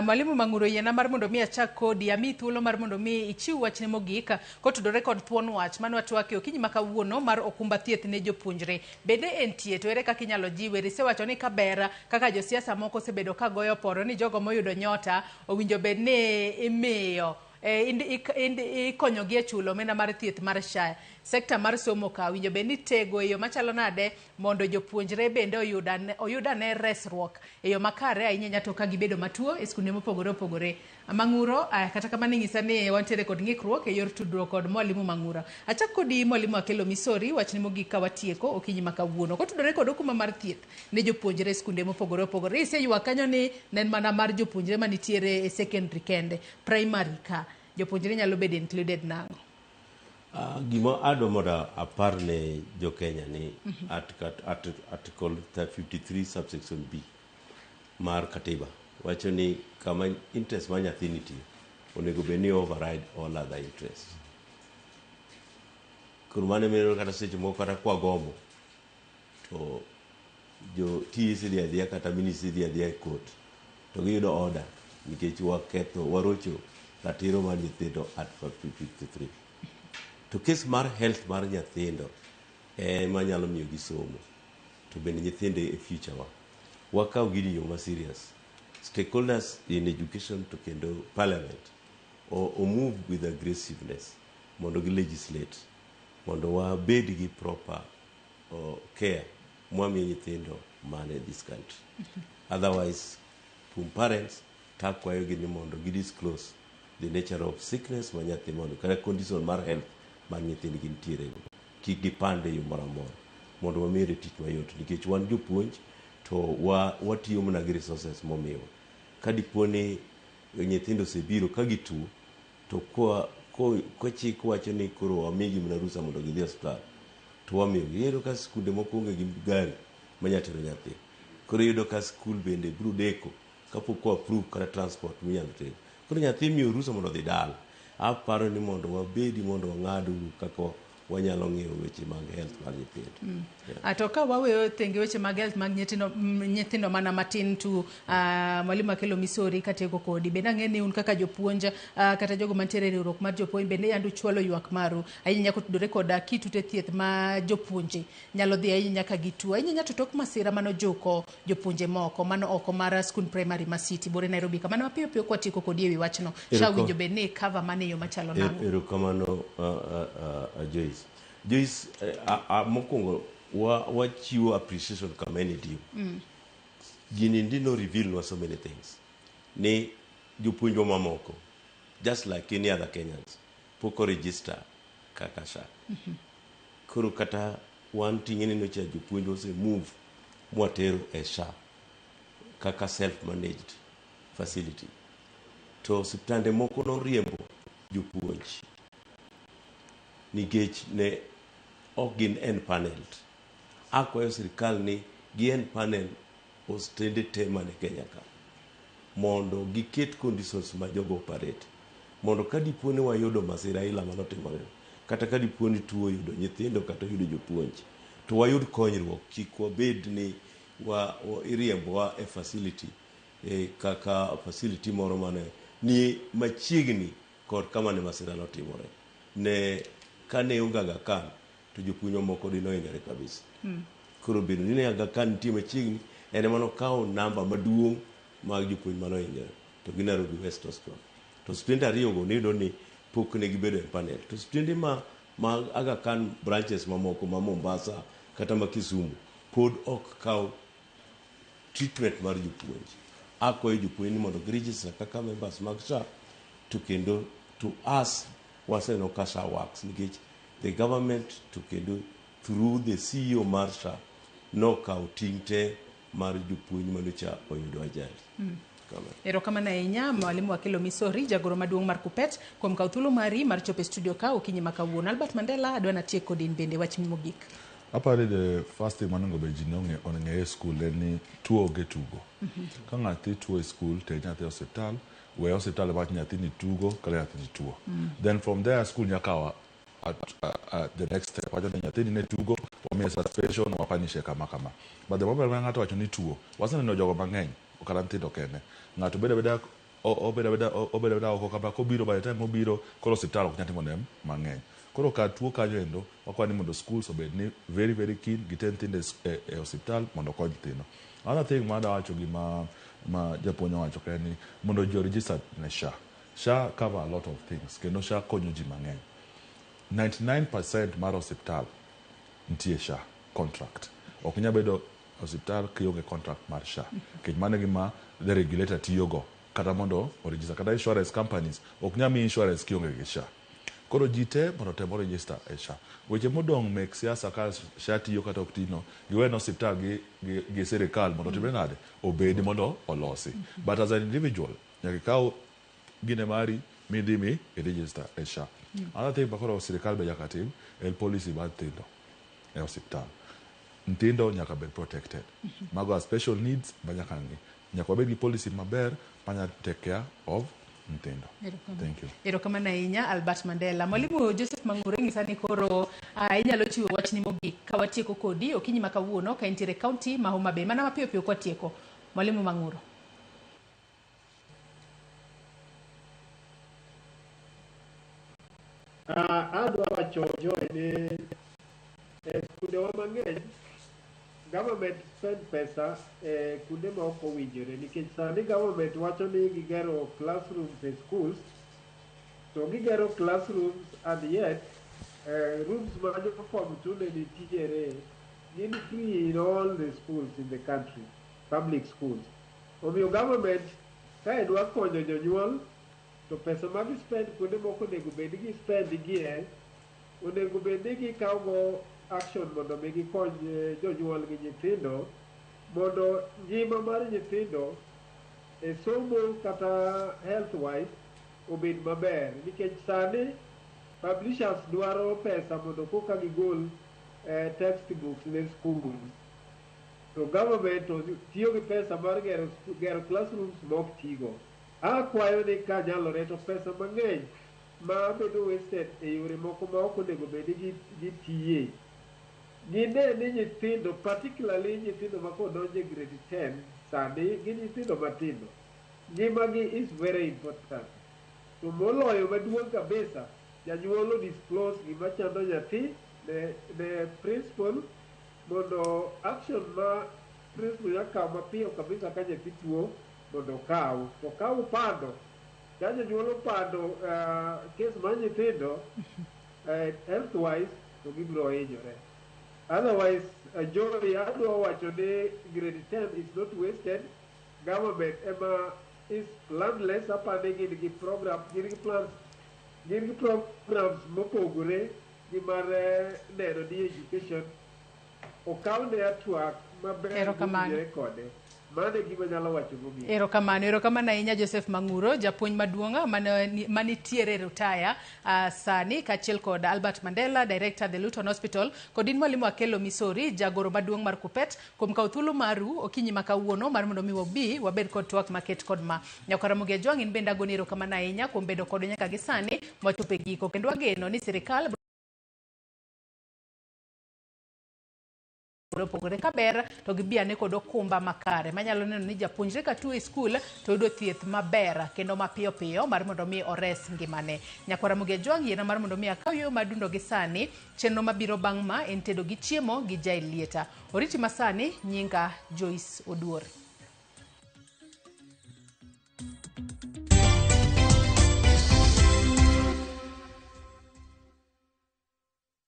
Mwalimu Mang'uro, yiena mar mondo mi achak kodi, amiyi thuolo mar mondo mi ichiw wachne mogik kotudore kod thuon wach mane watwake okinyi ma kawuono mar okumba thieth ne jopuonjre. Bende entie to ere kaka inyalo jiwe? Isewacho ni kaber kaka josiasa moko osebedo ka goyo poro ni jogo moyudo nyota owinjo bed ni imiyo ikonyogi e chulo omenda mar thieth mar SHA. Sekta mar somo ka owinjo bed ni tego e yo machalo nade mondo jopuonjre bende oyud ane resruok e yo makare ahinya to ka gibedo matuo e skunde mopogore opogore. Mang'uro, kata kamano inyisa ni wantiere kod ng'ikruok e yor tudruok kod mwalimu Mang'uro. Achak kodi mwalimu Akelo Misori, wachni mogik ka watieko okinyi ma kawuono. Kotudore kod okumba mar thieth ne jopuonjre e skunde mopogore opogore. Iseywak kanyo ni ne en mana mar jopuonjre manitiere e secondary kende, primary ka jopuonjre nyalo bedo included nang'o? Gima adwa mondo apar ne jo Kenya ni Article 53 subsection B mar katiba wacho ni kama interest mar nyathi nitie onego bed ni override all other interests. Koro mano emiyo kata seche moko kata kwagomo to jo TSC dhi adhiya kata ministry dhi adhiya e court to giyudo order nikech waketho warocho ratiro mar nyithindo Article 53. To kes mar health mar nyithindo ema nyalo miyo gisomo to bende nyithindo e future wa. Wakaw gini e yo ma serious. Stakeholders in education to kendo parliament o move with aggressiveness mondo gi legislate mondo wabed gi proper care mwamiyo nyithindo man e this country. Otherwise, kuom parents takwayogi ni mondo gi disclose the nature of sickness ma nyathi mondo kata condition mar health mar nyithindgi nitiere go. Kik gipande e yo moro amora mondo wamire tich mayot nikech wan jopuonj to watiyo mana gi resources momiwa. Ka dipo ni nyithindo osebiro ka gituo to kwa chik wacho ni koro wamigi mana rusa mondo gidhi e osiptal to wamiyogi. Iyudo ka skunde moko onge gi gari manya tero nyathi. Koro iyudo ka skul bende biro deko kapok o approve kata transport minyalo ter. Koro nyathi imiyo rusa mondo odhi dala. Aparo ni mondo wabedi mondo wang'ad uru kaka wanyalo ng'iyo weche mag health mar nyithindo. Yeah. To ka waweyo thenge weche mag health mag nyithindo mana matin tu mwalimu Akelo Misori katieko kodi bende ang'e ni un kaka jopuonj kata jogo mantiere e riwruok mar jopuonj bende yande uchwalo ywak maru ahinya kotudore kod kit ute thieth ma jopuonje nyalo dhi ahinya ka gituo ahinya to tok masira manojuko jopuonje moko mano oko mar skund primary ma City Bore Nairobi kamano mapiyo piyo kwatieko kodi ewi wachno SHA winjo bed ni cover mane yo machalo nang'o? Erokamano Joyce. Joyce, mokwongo wachiwo appreciation kama en due. Gini ndi no reveal nwa so many things. Ni jopuonjwa mamoko, just like any other Kenyans, pok o register kaka SHA. Koro kata wan ting'e ni nocha jopuonj ose move mwatero e SHA kaka self-managed facility. To osiptande moko noriembo jopuonj nikech ne ok gin empanelled. Akwayo sirikal ni gi empanel osiptende te man e Kenya ka mondo giket conditions ma jogo operate mondo ka dipo ni wayudo masira aila manotimore kata ka dipo ni tuo oyudo nyithindo kata oyudo jopuonj to wayud konyruok kik wabed ni iriembowa e facility e kaka facility moro mane ni machiegni kod kama ne masira notimore. Ne kane onge Aga Khan to jopuonj mamoko dine ohinyore kabisa. Koro bedo ni ne Aga Khan nitie machiegni en ema nokawo namba maduong' mag jopuonj mane ohinyore to gi Nairobi West Hospital. To osiptende ariyogo niyudo ni pok ne gibedo empanel. To osiptende ma mag Aga Khan branches mamoko ma Mombasa kata ma Kisumu pod ok kaw treatment mar jopuonj. Akwayo jopuonj ni mondo giregister kaka members mag SHA to kendo to us waseneno ka SHA works nikech the government to kendo through the CEO mar SHA nokawo ting' te mar jopuonj manocha oyudo ajali. Kamano. Erokamano ahinya Mwalimu Akelo Misori, jagoro maduong' mar KUPPET, kuom kawo thuolo mari mar chopo e studio ka okinyi ma kawuono. Albert Mandela, adwa natiek kodi in bende wach mogik. Aparo the first thing monego bed ji ong'e e school en ni tuo onge tugo. Ka nyathi tuo e school, ter nyathi e osiptal, we osiptal wach nyathi ni tugo kata nyathi ni tuo. Then from there school nyaka kawo the next step. Wacho ni nyathini ne tugo, wamiye suspension, wapanishe kama kama. But the moment ma ng'ato wacho ni tuo, waseneno jogo mang'eny, ok kata nyithindo kende. Ng'ato bedo abeda obedo abeda oko kama kobiro by the time obiro koro osiptal ok nyal timo ne mang'eny. Koro kar tuo kanyo endo, wakwayo ni mondo schools obed ni very very keen giter nyithindo e osiptal mondo okony nyithindo. Another thing ma adwa wacho gima ma japuonj owacho ka en ni mondo ji o register ne SHA. SHA cover a lot of things kendo SHA konyo ji mang'eny. 99% mar osiptal nitie SHA contract. Ok inyal bedo osiptal kionge contract mar SHA. Nikech mano e gima the regulator tiyogo kata mondo o register. Kata insurance companies ok nyal miyi insurance kionge gi SHA. Koro ji te mondo otem o register e SHA. Weche modong' mek siasa ka SHA tiyo kata ok tiyo no, giwe ne osiptal gi sirikal mondo otimre nade? Obedi mondo olosi. But as an individual, nyaka ikaw gine mari midhi mi i register e SHA. Another thing ma koro sirikal be nyaka tim en policy mar nyithindo e osiptal. Nyithindo nyaka bed protected. Mago are special needs ma nyaka ng'i. Nyaka wabed gi policy maber manya take care of nyithindo. Thank you. Erokamano ahinya Albert Mandela. Mwalimu Joseph Mang'ure ng'isa ni koro inyalo chiwo wachni mogik ka watieko kodi okinyi ma kawuono ka intiere kaunti ma Homa Bay. Mana mapiyo piyo kwatieko. Mwalimu Mang'uro. Adwa wacho Joy ni e skundewa mang'eny government spend pesa e kuonde ma ok owinjore nikech sani government wacho ni gigero classrooms e schools to gigero classrooms and yet rooms ma jo form 2 ne nitiere gin free in all the schools in the country, public schools. Omiyo government ka dwa konyo jonyuol to pesa ma gispend kuonde moko onego bed ni gispend gie onego bed ni gikawo go action mondo mi gikony jonyuol gi nyithindo mondo ngima mar nyithindo e somo kata health wise obed maber nikech sani publishers dwaro pesa mondo koka gigol textbooks ne schools to government to tiyo gi pesa mar gero classrooms ma ok tigo. Akwayo ni ka nyalore to pesa mang'eny ma bedo wasted e yore moko ma ok onego bed ni gitiye. Gine ni nyithindo, particularly nyithindo ma kodonjo e grade 10 sani gin nyithindo matindo. Ngimagi is very important. To moloyo maduong' kabisa, janyuol o disclose gima chando nyathi ne principal mondo action ma principal nyalo kawo mapiyo kabisa ka nyathi tuo mondo okaw. To ka upando, ka jonyuol opando case mar nyithindo health wise to gibiro hinyore. Otherwise, Joy, adwa wacho ni grade 10 is not wasted. Government ema is planless. Apani gin gi program, gin gi plans, gin gi programs mopogore gi mar neno ni education okaw ne atwak maber Erokamano. mowinjore kode. Mano e gima anyalo wacho mogik. Erokamano, erokamano ahinya Joseph Mang'uro, japuonj maduong' manitiere e rutaya sani, kaachiel kod Albert Mandela, Director the Luton Hospital, kod in Mwalimu Akelo Misori, jagoro maduong' mar KUPPET, kuom kawo thuolo maru okinyi ma kawuono mar mondo mi wabi wabed kod twak maket kod ma. Nyakwar Ramogi Ajwang' in bende agoni erokamano ahinya kuom bedo kodwa nyaka gi sani mwachopo e giko, kendo wageno ni sirikal Opogore ka ber to gibi ane kod okumba makare manyalo neno ni japuonjre ka tuo e skul to yudo thieth maber kendo mapiyo piyo mar mondo mi ores ngimane. Nyakwara Ramogi Ajwang' yiena mar mondo mi akaw yueyo madundo gi sani. Chenro mabiro bang' ma en tedo gi chiemo gi Jael Lieta. Oriti masani, nyinga Joyce Oduor.